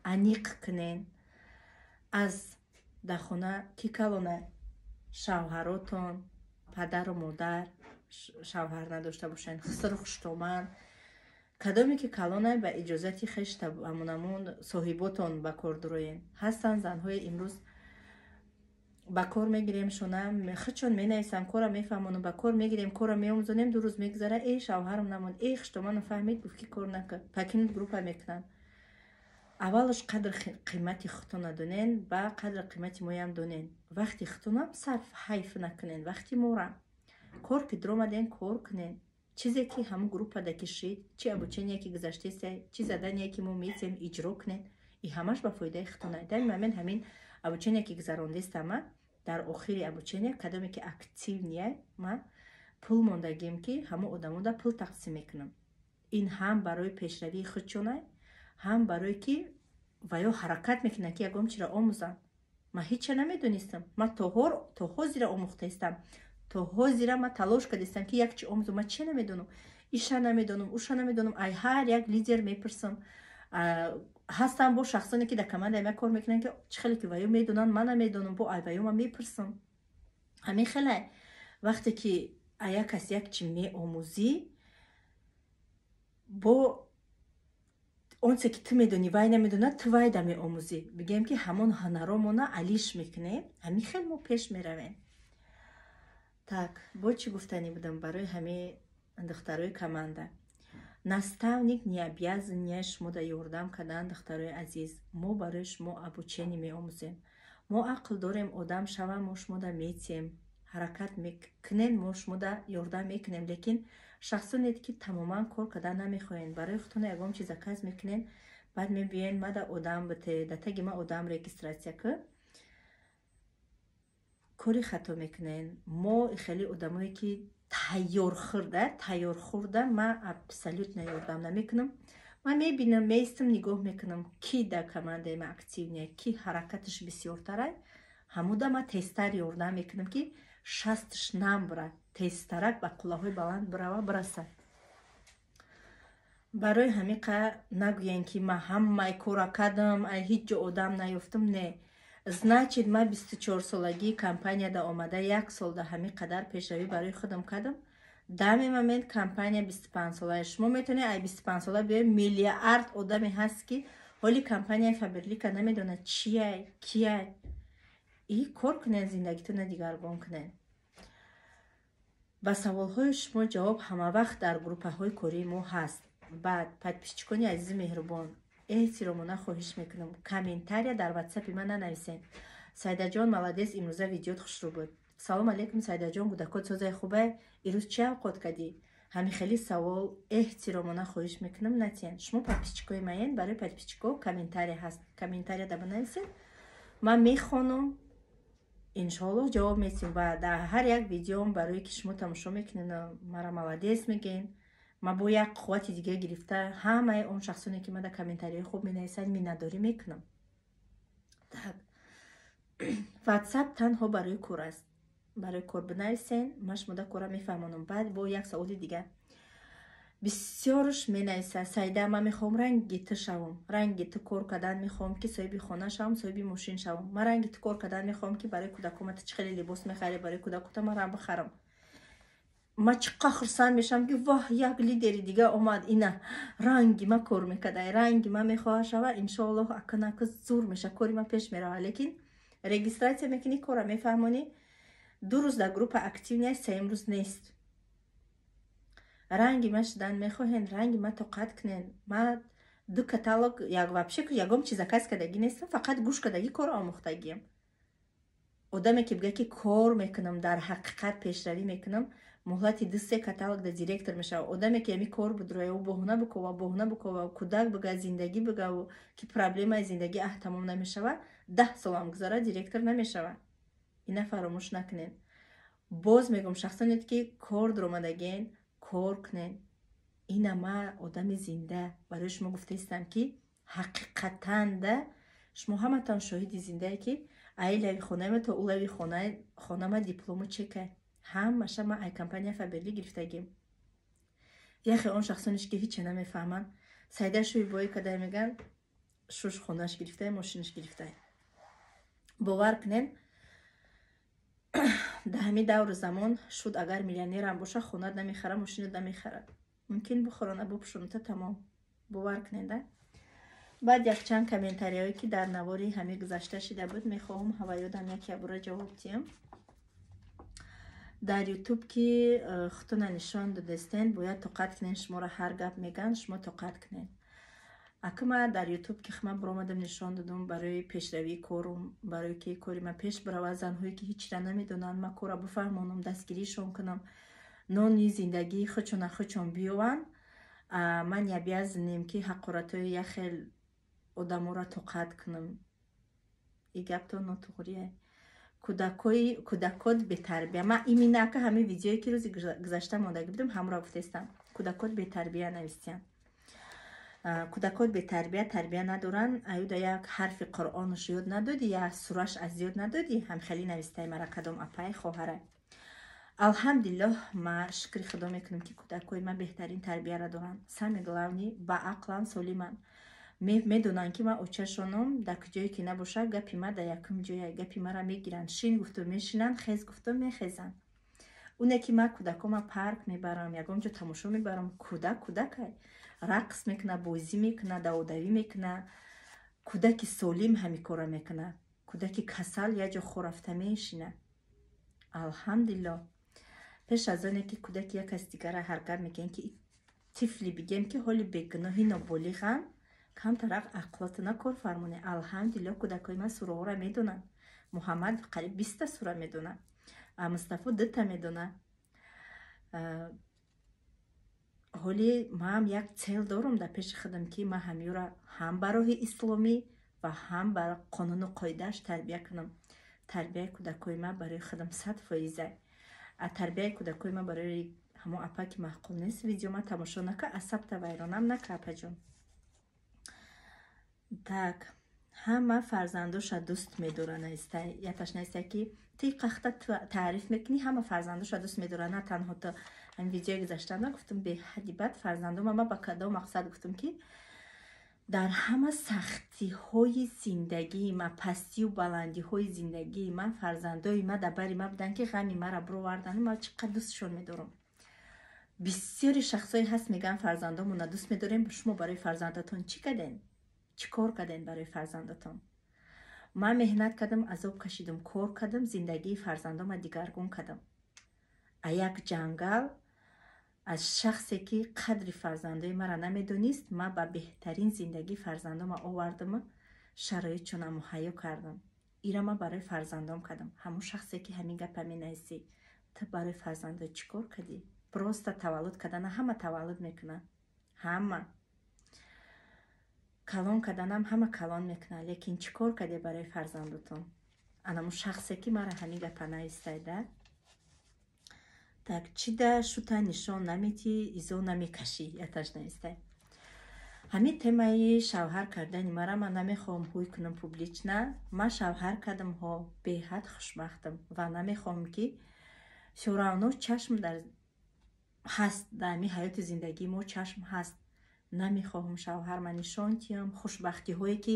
аниқ кунен. Аз дар хона ки калона, шавҳаротон, падару модар, шавҳар надошта бошанд, хисру хуштоман, кадоме ки калона, ба иҷозати хеш ҳамонамон соҳиботон ба кор дуроен. Ҳастанд занҳои имрӯз ба кор мегирем шона, худшон менависам, кора мефаҳмонам, ба кор мегирем, кора меомӯзонем, 2 рӯз мегузара, э, шавҳарам намонд, э, хуштоманам фаҳмид, гуфт, ки кор накард, покинуть группа мекунанд. Аввалаш қадр қимати худтона донен, ба қадр қимати моям донен. Вақти худтонам сарф ҳайф накунен, вақти морам. Кор ки дуромаден, кор кунен. Чизе ки ҳамун группада ки шид, чи обучение ки гузаштеса, чи задание ки мо метиҳем, иҷро кунен. И ҳамаш ба фоидаи худтона. Дар момент ҳамин обучение ки гузарондестама, дар охири обучение кадоме ки активный, ма пул мондагим, ки ҳамун одамода пул тақсим мекунам. Ин ҳам барои пешравии худшонай, ҳам барое ки ва ё ҳаракат мекунанд, ки ягон чиро омӯзанд. Ман ҳеча намедонистам, ман то ҳозира омӯхтаистам, то ҳозира ман талош кардистам, ки як чи омӯзам. Ман че намедонам, иша намедонам, уша намедонам, ай ҳар як лидер мепурсам. Ҳастам бо шахсоне, ки дар командаи ман кор мекунанд, ки чӣ хеле ки ваё медонанд, ман намедонам, бо ай ваё ман мепурсам. Ҳамин хеле вақте ки як кас як чи меомӯзӣ, бо онце ки ту медонӣ, вай намедонад, ту вайда меомӯзӣ. Бигем, ки ҳамон ҳунаромона алиш мекунем, ҳамин хел мо пеш меравем. Так, бо чӣ гуфтанӣ будам барои ҳамин духтарои команда? Наставник не обязан не шумо да ёрдам кардан. Духтарои азиз, мо барои шумо обучение меомӯзем. Мо ақл дорем, одам шава, мо шумода метиҳем. Ҳаракат мекунем, мо шумода ёрдам мекунем. Лекин шахсоне ки тамоман кор кардан намехоҳед, барои худтон ягон чиз заказ мекунед, баъд мебиёен, мада одам бите, да таги ма одам регистрация ки, кори хато мекунен. Мо хеле одамое ки тайёрхӯрда, ман абсолютно ёрдам намекунам. Ман мебинам, меистам, нигоҳ мекунам, ки дар командаи ман активный, ки ҳаракаташ бисёртарай, ҳамуда ман тезтар ёрдам мекунам, ки шастш намбурад, тезтарак ба қуллаҳои баланд бирава, бирасад. Барои ҳамин қа нагӯян, ки ман ҳамаи кора кардам, ай ҳеҷ ҷо одам наёфтам. Не, значит, ман 24-солагии компанияда омада, як солда ҳамин қадар пешравӣ барои худам кардам. Дами момент компания 25-сола. Шумо метавонед ай 25-сола биёед, миллиард одаме ҳаст, ки ҳоли компанияи Фаберлика намедонад чияй, кияй. И кор кунед, зиндагитона дигаргун кунед. Ба саволҳои шумо ҷавоб ҳамавақт дар группаҳои кории мо ҳаст. Баъд, подписчикони азизи меҳрубон, эҳтиромона хоҳиш мекунам, комментария дар ватсапи ман нанависед: «Сайдаҷон, молодец, имрӯза видеот хушрӯ буд», «Салом алейкум, Сайдаҷон, кӯдакот созаи, хубай, ирӯз чӣ авқот кардӣ?» Ҳамин хели савол эҳтиромона хоҳиш мекунам, натиҳен. Шумо подписчикои маен, барои подписчико комментария ҳаст, комментария да бинависед, ман мехонам, иншоаллоҳ ҷавоб метиҳем. Ва дар ҳар як видеом, барое ки шумо тамошо мекунед, мара молодец мегӯен, ман бо як қуввати дига гирифта, ҳамаи он шахсоне ки ман дар комментарияи хуб менависанд, миннатдорӣ мекунам. Так, ватсап танҳо барои кор аст. Барои кор бинависен, ман шумода кора мефаҳмонам. Баъд бо як саволи дига бисёрш менависад: «Сайда, ман мехоҳам ранги ту шавам, ранги ту кор кардан мехоҳам, ки соҳиби хона шавам, соҳиби мошин шавам. Ман ранги ту кор кардан мехоҳам, ки барои кӯдакома ту чӣ хеле либос мехарӣ, барои кӯдакота ман бихарам». Ман чӣ қадр хурсанд мешавам, ки воҳ, як лидери дига омад, ина ранги ма кор мекарда, ранги ма мехоҳад шава. Иншоаллоҳ, акнака зур меша, кори ма пеш мерава. Лекин регистрация мекунӣ, кора мефаҳмонӣ, 2 рӯз дар группа активный, сеюм рӯз нест. Ранги ма шудан мехоҳен, ранги ма тоқат кунен. Ма ду каталог як вообще ягон чи заказ кардагӣ нестам, фақат гӯш кардагӣ, кор омӯхтагиам. Одаме ки бига, ки кор мекунам, дар ҳақиқат пешравӣ мекунам, муҳлати ду-се каталог да директор мешавад. Одаме ки ами кор будроя, боҳна бикова, боҳна бикова, кӯдак бига, зиндагӣ бигаву, ки проблемаи зиндагӣ аҳ тамом намешавад, 10 солам гузара, директор намешавад. Ина фаромӯш накунед. Боз мегӯм, шахсоне ки кор дуромадаген, кор кунен. Ина ма одами зинда барои шумо гуфтаистам, ки ҳақиқатанда шумо ҳаматон шоҳиди зиндае, ки ай лави хонаама то ӯ лави хонама диплому чека, ҳамаша ма ай компания Фаберлик гирифтагим. Яхе он шахсонеш ки ҳиче намефаҳманд, Сайда шӯи бои кадай меган, шуш хонаш гирифтай, мошинаш гирифтай. Бовар кунен, дар ҳамин давру замон шуд, агар миллионерам боша, хонат намехара, мошинат намехарад, мумкин бухорона, бупӯшоната, тамом. Бовар кунен да. Баъд якчанд комментариҳое, ки дар навори ҳамин гузашта шида буд, мехоҳам ҳаваёдам яке бура ҷавоб диҳам. Дар Ютуб ки худтона нишон додастен, бояд тоқат кунен, шуморо ҳар гап меган, шумо тоқат кунен. Ака, ма дар Ютуб ки хма биромадам, нишон додум барои пешравии корум, барое ки кори ма пеш биравад, занҳое ки ҳичра намедонанд, ма корра бифаҳмонам, дастгиришон кунам, нони зиндагии худшона худшон биёванд. Ман обязанем ки ҳақоратҳои як хел одаморо тоқат кунам? И гапто нотуғрие. Кӯдакот бетарбия. Ман именно, ака, ҳамин видеое ки рӯзи гузашта мондагӣ будам, ҳамро гуфтестам. Кӯдакот бетарбия навистиян, кӯдакот бетарбия, тарбия надоранд, аюда як ҳарфи Қуръонаш ёд надодӣ, як сураш аз ёд надодӣ. Ҳамхелӣ навистаи мара кадом апай, хоҳарай. Алҳамдулиллоҳ, ма шукри Худо мекунам, ки кӯдакҳои ман беҳтарин тарбияро доранд. Самое главное, ба ақлан солиманд, медонанд, ки ман очашонам. Дар куҷое ки набошад, гапи ма дар якум ҷоя, гапи мара мегиранд. Шин гуфту мешинанд, хез гуфту мехезанд. Оне ки ман кӯдакома парк мебарам, ягон ҷо тамошо мебарам, кӯдак кӯдакай, рақс мекуна, бозӣ мекуна, даводавӣ мекуна. Кӯдаки солим ҳамин корро мекуна, кӯдаки касал як ҷо хорафта мешина. Алҳамдулиллоҳ, пеш аз оне ки кӯдаки як кас дигара ҳар гап мегӯем, ки тифли бигем, ки ҳоли бегуноҳи ноболиғанд, камтарақ ақлотона кор фармоне. Алҳамдулиллоҳ, кӯдакҳои ман сураҳоро медонанд. Муҳаммад қариб 20-та сура медонад, Мустафо дута медонад. Ҳоли маам як цель дорам дар пеши худам, ки ман ҳамёра ҳам ба роҳи исломӣ ва ҳам ба қонуну қоидааш тарбия кунам. Тарбияи кӯдакҳои ман барои худам 100%-а. А тарбияи кӯдакҳои ман барои ҳамон апа ки маъқул нест, видео ма тамошо нака, асабта вайронам нака, апаҷон. Так, ҳама фарзандоша дӯст медора наистай. Яташ наистай, ки ти қахта таъриф мекунӣ, ҳама фарзандоша дӯст медора, на танҳо то. Ҳамин видеои гузаштана гуфтум, беҳадди бад фарзандома ма ба кадом мақсад гуфтум, ки дар ҳама сахтиҳои зиндагии ма, пастию баландиҳои зиндагии ман фарзандои ма дар бари ма буданд, ки ғами мара бировардану ма чӣ қадр дӯстшон медорам. Бисёри шахсое ҳаст, мегӯянд, фарзандомона дӯст медорем. Шумо барои фарзандатон чӣ кардем, чӣ кор кардем барои фарзандатон? Ман меҳнат кардам, азоб кашидам, кор кардам, зиндагии фарзандома дигаргун кардам. А як ҷангал аз шахсе, ки қадри фарзандои маро намедонист, ман ба беҳтарин зиндагии фарзандома овардаму шароитшона муҳайё кардам. Ира ман барои фарзандом кардам. Ҳамон шахсе, ки ҳамин гапа менависӣ, ту барои фарзандо чӣ кор кардӣ? Просто таваллуд кардана ҳама таваллуд мекунад, ҳама калон карданам ҳама калон мекунад, лекин чӣ кор кардӣ барои фарзандотон? Анамун шахсе, ки мара ҳамин гапа навистайда. Так, чида шута нишон наметӣ, изо намекашӣ, яташ навистай. Ҳамин темаи шавҳар кардани мара ман намехоҳам ҳуй кунам публично. Ман шавҳар кардам ҳо, беҳад хушбахтам ва намехоҳам, ки всё равно чашм дар ҳаст, дар ҳамин ҳаёти зиндагии мо чашм ҳаст. Намехоҳам шавҳарма нишон диҳам, хушбахтиҳое ки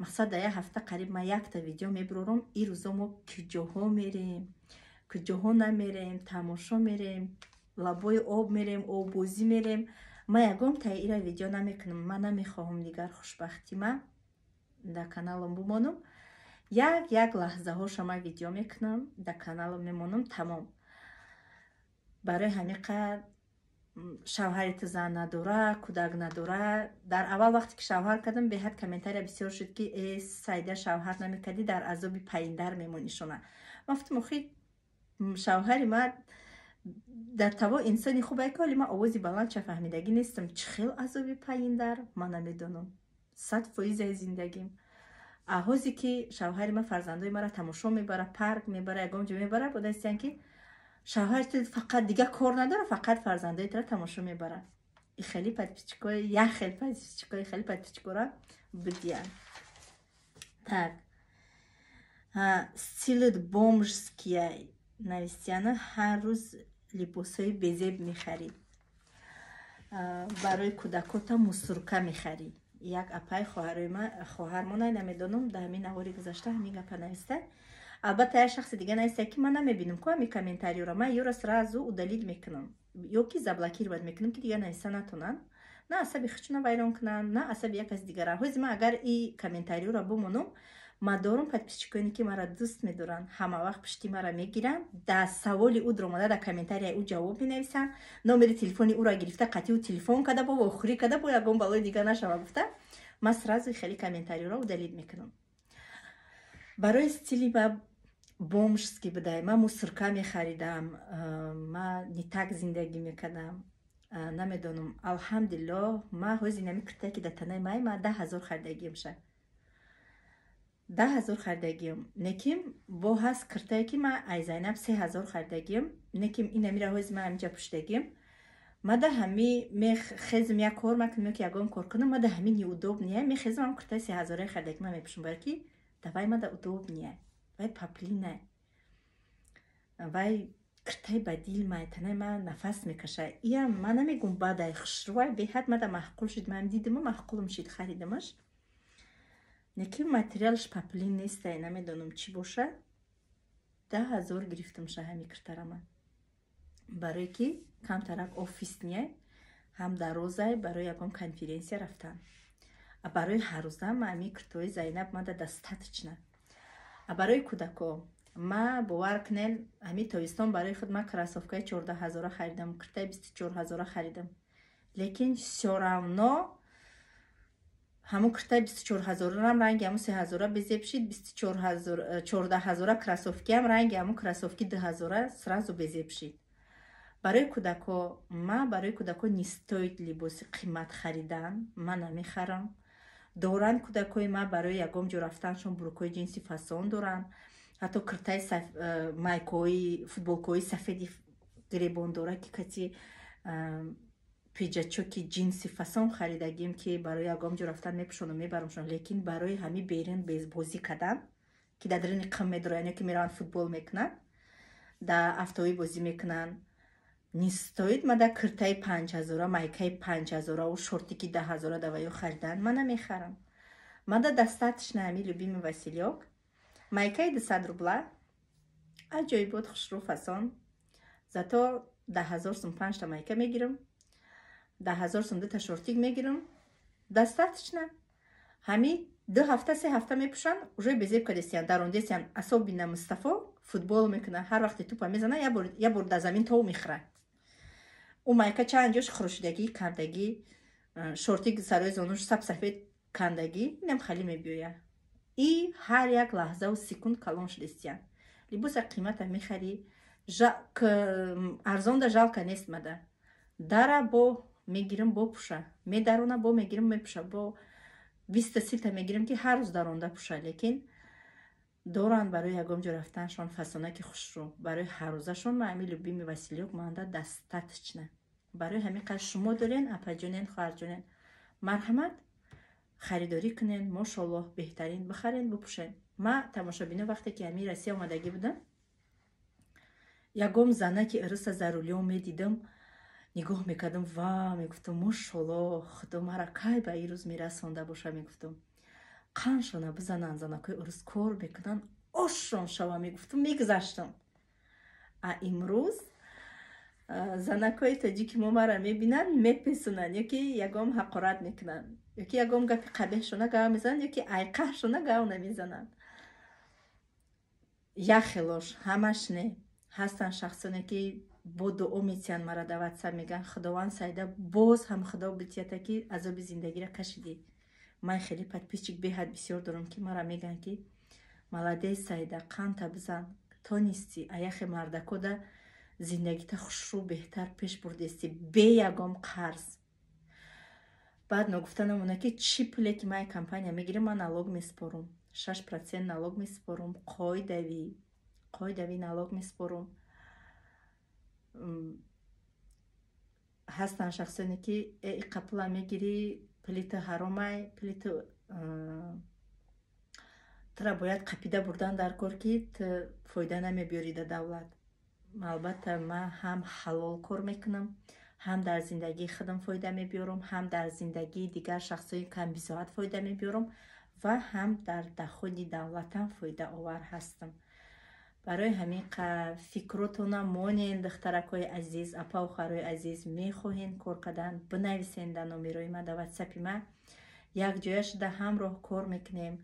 мақсад дар як ҳафта қариб ман якта видео мебурорам. Ин рӯзо мо куҷоҳо мерем, куҷоҳо намерем, тамошо мерем, лабои об мерем, оббозӣ мерем. Ман ягон таира видео намекунам. Ман намехоҳам дигар хушбахтима дар каналам бумонам. Як як лаҳзаҳоша ман видео мекунам, дар каналам мемонам, тамом. Барои ҳамин қадр шавҳари ту зан надора, кӯдак надора. Дар аввал, вақте ки шавҳар кардам, беҳад комментария бисёр шуд, ки э, Сайда, шавҳар намекардӣ, дар азоби паиндар мемонишона. Ман гуфтам, охи, шавҳари ман дар таво инсони хубе, ки ҳоли ман овози баландша фаҳмидагӣ нестам. Чӣ хел азоби паиндар, ман намедонам. 100%-аи зиндагим. Ҳозе ки шавҳари ман фарзандои маро тамошо мебара, парк мебара, ягон ҷо мебара, бодастиян, ки Шавҳари ту фақат дига кор надора, фақат фарзандои тура тамошо мебарад. И хеле подписчикои, як хел подписчикои, хеле подписчикора будиян. Так, стилит бомжския навистияна, ҳар рӯз либосҳои безеб мехарӣ, барои кӯдакота мусорка мехарӣ. Як апай хоҳармонай, намедонам, дар ҳамин навори гузашта ҳамин гапа нависта. Албатта, як шахси дига нависта, ки ман намебинам ку ҳамин комментариёро. Ман ёро сразу удалить мекунам ё ки заблокировать мекунам, ки дигар нависта натонанд, на асаби хичуна вайрон кунанд, на асаби як каси дигара. Ҳози ман агар и комментариёро бимонам, ман дорум подписчиконе, ки маро дӯст медоранд, ҳама вақт пушти маро мегиранд, дар саволи ӯ дуромада, дар комментарияи ӯ ҷавоб менависанд, номери телефони ӯро гирифта, қатъи ӯ телефон када, бо охурӣ када, бо ягон балои дига нашава гуфта, ман сразу хеле комментариёро удалить мекунам. Барои стили ма бомжский будай, ман мусорка мехаридам, ман не так зиндагӣ мекардам, намедонам. Алҳамдулиллоҳ, ман ҳози нами киртае, ки дар танаи май, ман 10 000 харидагиам ша, 10 000 харидагиам. Неким бо ҳаст киртае, ки ман ай Зайнаб 3000 харидагиам. Неким инамира ҳози ман ҳаминҷа пӯшидагиам. Мада ҳами мехезм, як кор макунам, ки ягон кор кунам, мада ҳами неудобный. Мехезм, ҳам киртаи 3000-аи харидаги ман мепӯшам, баро ки давай мада удобный, вай паплина, вай киртаи ба дил май, танаи ман нафас мекаша. Иям ман намегум бадай, хушрӯвай, беҳад мада маъқул шуд. Ман дидиму маъқулум шид, харидамаш. Неки материалш паплин нестай, намедонам чӣ боша. 10 000 гирифтамша ҳами киртарама, барое ки камтарак офисный, ҳам дарозай, барои ягон конференсия рафтан. А барои ҳаррӯза ма ами киртои Зайнаб мада достаточно. А барои кӯдако, ма бовар кунен, ҳами тобистон барои худ ма кроссовкаи 14 000-а харидам, киртаи 24 000-а харидам, лекин всё равно ҳамун киртаи 24 000-арам ранги ҳамун 3000-а безеб шид, 14 000-а кроссовкиам ранги ҳамун кроссовки 2000-а сразу безеб шид. Барои кӯдако, ма барои кӯдако не стоит либоси қимат харидан, ман намехарам. Доранд кӯдакои ма барои ягон ҷо рафтаншон брюкои ҷинси фасон доранд, ҳатто киртаи майкои, футболкои сафеди гиребондора, ки кати пиджачоки ҷинси фасон харидагим, ки барои ягон ҷо рафтан мепӯшону мебарамшон. Лекин барои ҳами берин бозӣ кардан, ки дар дарини қим медороянд ё ки мераванд, футбол мекунанд, дар автоӣ бозӣ мекунанд, не стоит мада киртаи 5000-а, майкаи 5000-аву шортики 10 000-а даваю харидан. Ман намехарам. Мада достаточно ҳами любимый Василёк, майкаи 200 рубла, аҷоибот, хушрӯ, фасон. Зато 10 000 сум панҷта майка мегирам, 10 000 сум дута шортик мегирам, достаточно. Ҳами 2 ҳафта, 3 ҳафта мепӯшанд, уже безеб кадестиян, дарондестиян. Особенно Мустафо футбол мекунад, ҳар вақте тупа мезана, як бор дар замин тов мехӯрад. Ӯ майка чанд ҷош хурӯшидагӣ, кандагӣ, шортик сарои зонуш саб сафед кандагӣ, инам хали мебиёяд. И ҳар як лаҳзаву секунд калон шудестиян. Либоса қимата мехарӣ, арзонда жалко нест мада. Дара бо мегирам, бо пуша, медарона, бо мегирам, мепуша, бо 20-та, 30-та мегирам, ки ҳар рӯз даронда пуша. Лекин доранд барои ягон ҷо рафтаншон фасонаки хушрӯ. Барои ҳаррӯзашон ма ами любимый Василёк манда достаточно. Барои ҳамин қадр шумо дорен, апаҷонен, хоҳарҷонен, марҳамат, харидорӣ кунен, мошоллоҳ, беҳтарин бихарен, бипӯшен. Ма, тамошобино, вақте ки ҳамин Россия омадагӣ будам, ягон занаки ириса за рулём медидам, нигоҳ мекардам ва мегуфтам: «Мошоллоҳ, Худо мара кай ба ин рӯз мерасонда боша?» Мегуфтам: «Қаншона бизананд, занакҳои урус кор мекунанд, ошон шава», мегуфтам, мегузаштам. А имрӯз занакҳои тоҷики мо мара мебинанд, мепесунанд, ё ки ягон ҳақорат мекунанд, ё ки ягон гапи қабеҳшона гав мезананд, ё ки айқаҳшона гав намезананд. Як хелош, ҳамаш не. Ҳастанд шахсоне, ки бо дуо метиҳанд мара дар Ватсап, мегӯянд: «Худованд, Сайда, боз ҳам Худо битията, ки азоби зиндагиро кашидӣ». Ман хеле подписчик беҳад бисёр дорам, ки мара мегӯянд, ки «Молодец, Сайда, қанта бизан, тонистӣ, аяхе мардакода зиндагита хушрӯ, беҳтар пеш бурдестӣ, бе ягон қарз». Баъд ногуфта намона, ки чӣ пуле ки ман компания мегирам, ман налог месупорум, 6% налог месупорум, қоидавӣ, қоидавӣ налог месупорум. Ҳастанд шахсоне, ки иқа пула мегирӣ, пулиту ҳаромай, пулиту тура бояд қапида бурдан дар кор, ки ту фоида намебиёрӣ да давлат. Албатта, ман ҳам ҳалол кор мекунам, ҳам дар зиндагии худам фоида мебиёрам, ҳам дар зиндагии дигар шахсои камбизоат фоида мебиёрам ва ҳам дар доходи давлатам фоидаовар ҳастам. Барои ҳамин фикротона монен, духтаракҳои азиз, апаву хоҳарои азиз. Мехоҳен кор кардан, бинависен дар номерои ма, дар ватсапи ма, якҷоя шуда ҳамроҳ кор мекунем.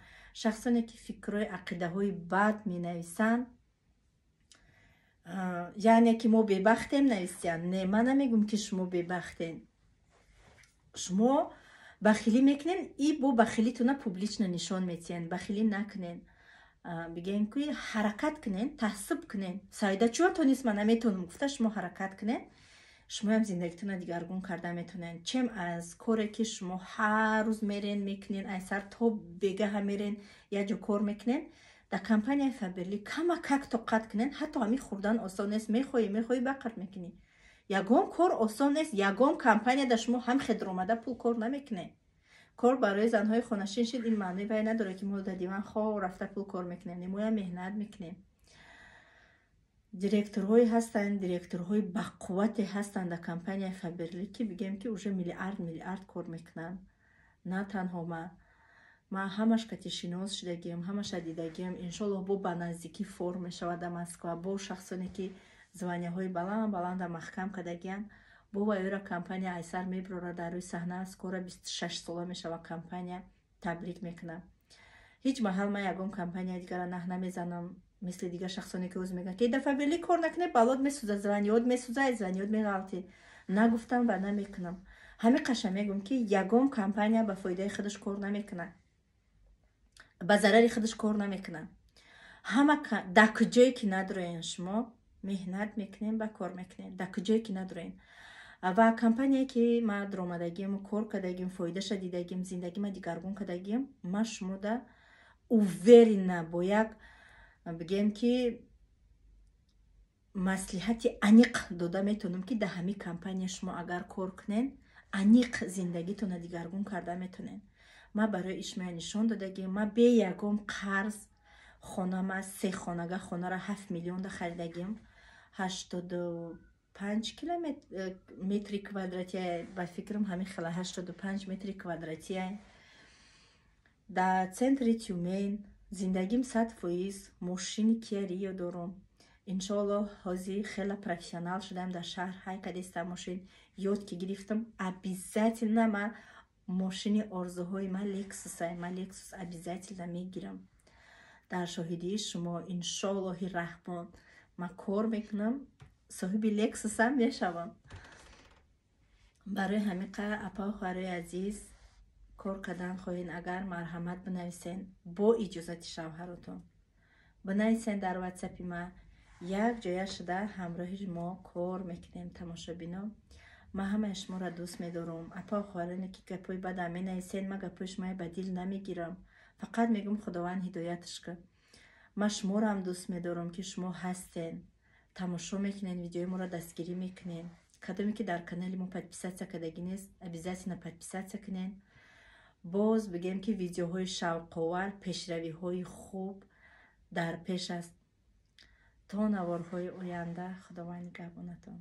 Шахсоне, ки фикрҳои, ақидаҳои бад менависанд, яъне ки мо бебахтем нависиянд. Не, ман намегӯм, ки шумо бебахтен. Шумо бахилӣ мекунен и бо бахилитона публично нишон метиҳен. Бахилӣ накунен, бигӯем, ки ҳаракат кунен, таҳсиб кунен. Саида чӯ тонист, ман наметавонам гуфта, шумо ҳаракат кунен, шумоям зиндагитона дигаргун карда метавонед, чем аз коре, ки шумо ҳар рӯз мерен, мекунен, айсар то бегаҳа мерен, як ҷо кор мекунен. Дар компанияи Фаберлик камакак тоқат кунен. Ҳатто ҳамин хӯрдан осон нест. Мехоҳӣ, мехоҳӣ, бақард мекунӣ. Ягон кор осон нест, ягон компания дар шумо ҳам хедромада пул кор намекунед. Кор барои занҳои хонашин шид, ин маънои вай надорад, ки мо дар диван хоб рафта пул кор мекунем. Моям меҳнат мекунем. Директорҳое ҳастанд, директорҳои бақуввате ҳастанд дар компанияи Фаберлик, ки бигӯем, ки уже миллиард миллиард кор мекунанд. На танҳо ман, ман ҳамаш кати шинос шудагиам, ҳамаша дидагиам. Иншоллоҳ, бо ба наздикӣ форум мешавад дар Москва, бо шахсоне, ки званияҳои баланд баланда маҳкам кардагианд, бо вайёра компания айсар мебирорад дар рӯи саҳна. Скоро 26 сола мешавад компания, таблиғ мекунам. Ҳеҷ маҳал ман ягон компания дигара наҳ намезанам, мисли дигар шахсоне, ки ӯз мегӯянд, ки дар Фаберлик кор накунед, балот месӯзад, званиёт месӯзад, званиёт меғалтӣ. Нагуфтам ва намекунам. Ҳамин қаша мегӯм, ки ягон компания ба фоидаи худаш кор намекунад, ба зарари худаш кор намекунад. Ҳама дар куҷое ки надроен, шумо меҳнат мекунем ба кор мекунем, дар куҷое ки надроен. Ва компания, ки ман даромадагиам, кор кардагим, фоидаша дидагим, зиндагима дигаргун кардагим, ман шумода уверенно бо як, бигем, ки маслиҳати аниқ дода метавонам, ки дар ҳамин компания шумо агар кор кунен, аниқ зиндагитона дигаргун карда метавонед. Ман барои ишмая нишон додагим. Ман бе ягон қарз хонама, се хонага, хонара 7 миллионда харидагим. 85 километри квадратия, ба фикрам, ҳамин хела, 85 метри квадратия, дар центри Тюмень. Зиндагим 100%. Мошини Киа Рио дорум. Иншоаллоҳ, ҳозир хела профессионал шудам, дар шаҳр ҳай кадеста мошин ёд ки гирифтам, обязательно ман мошини орзуҳои ман Лексусай, ман Лексус обязательно мегирам. Дар шоҳидии шумо, иншоаллоҳи раҳмон, ман кор мекунам, соҳиби Лексусам мешавам. Барои ҳамин қа, апау хоҳарои азиз, кор кардан хоҳед агар, марҳамат, бинависен, бо иҷозати шавҳаротон бинависен дар ватсапи ма, як ҷоя шуда ҳамроҳи мо кор мекунем. Тамошобино, ман ҳамаи шуморо дӯст медорам. Апа, хоҳароне, ки гапҳои бадам менависен, ман гапҳои шумои ба дил намегирам, фақат мегӯм: Худованд ҳидояташ кун. Ман шуморо дӯст медорам, ки шумо ҳастен, тамошо мекунен, видеои моро дастгирӣ мекунен. Кадоме ки дар канали мо подписаться кардагӣ нест, обязательно подписаться кунен. Боз бигем, ки видеоҳои шавқовар, пешравиҳои хуб дар пеш аст. То наворҳои оянда, Худованд нигаҳбонатон.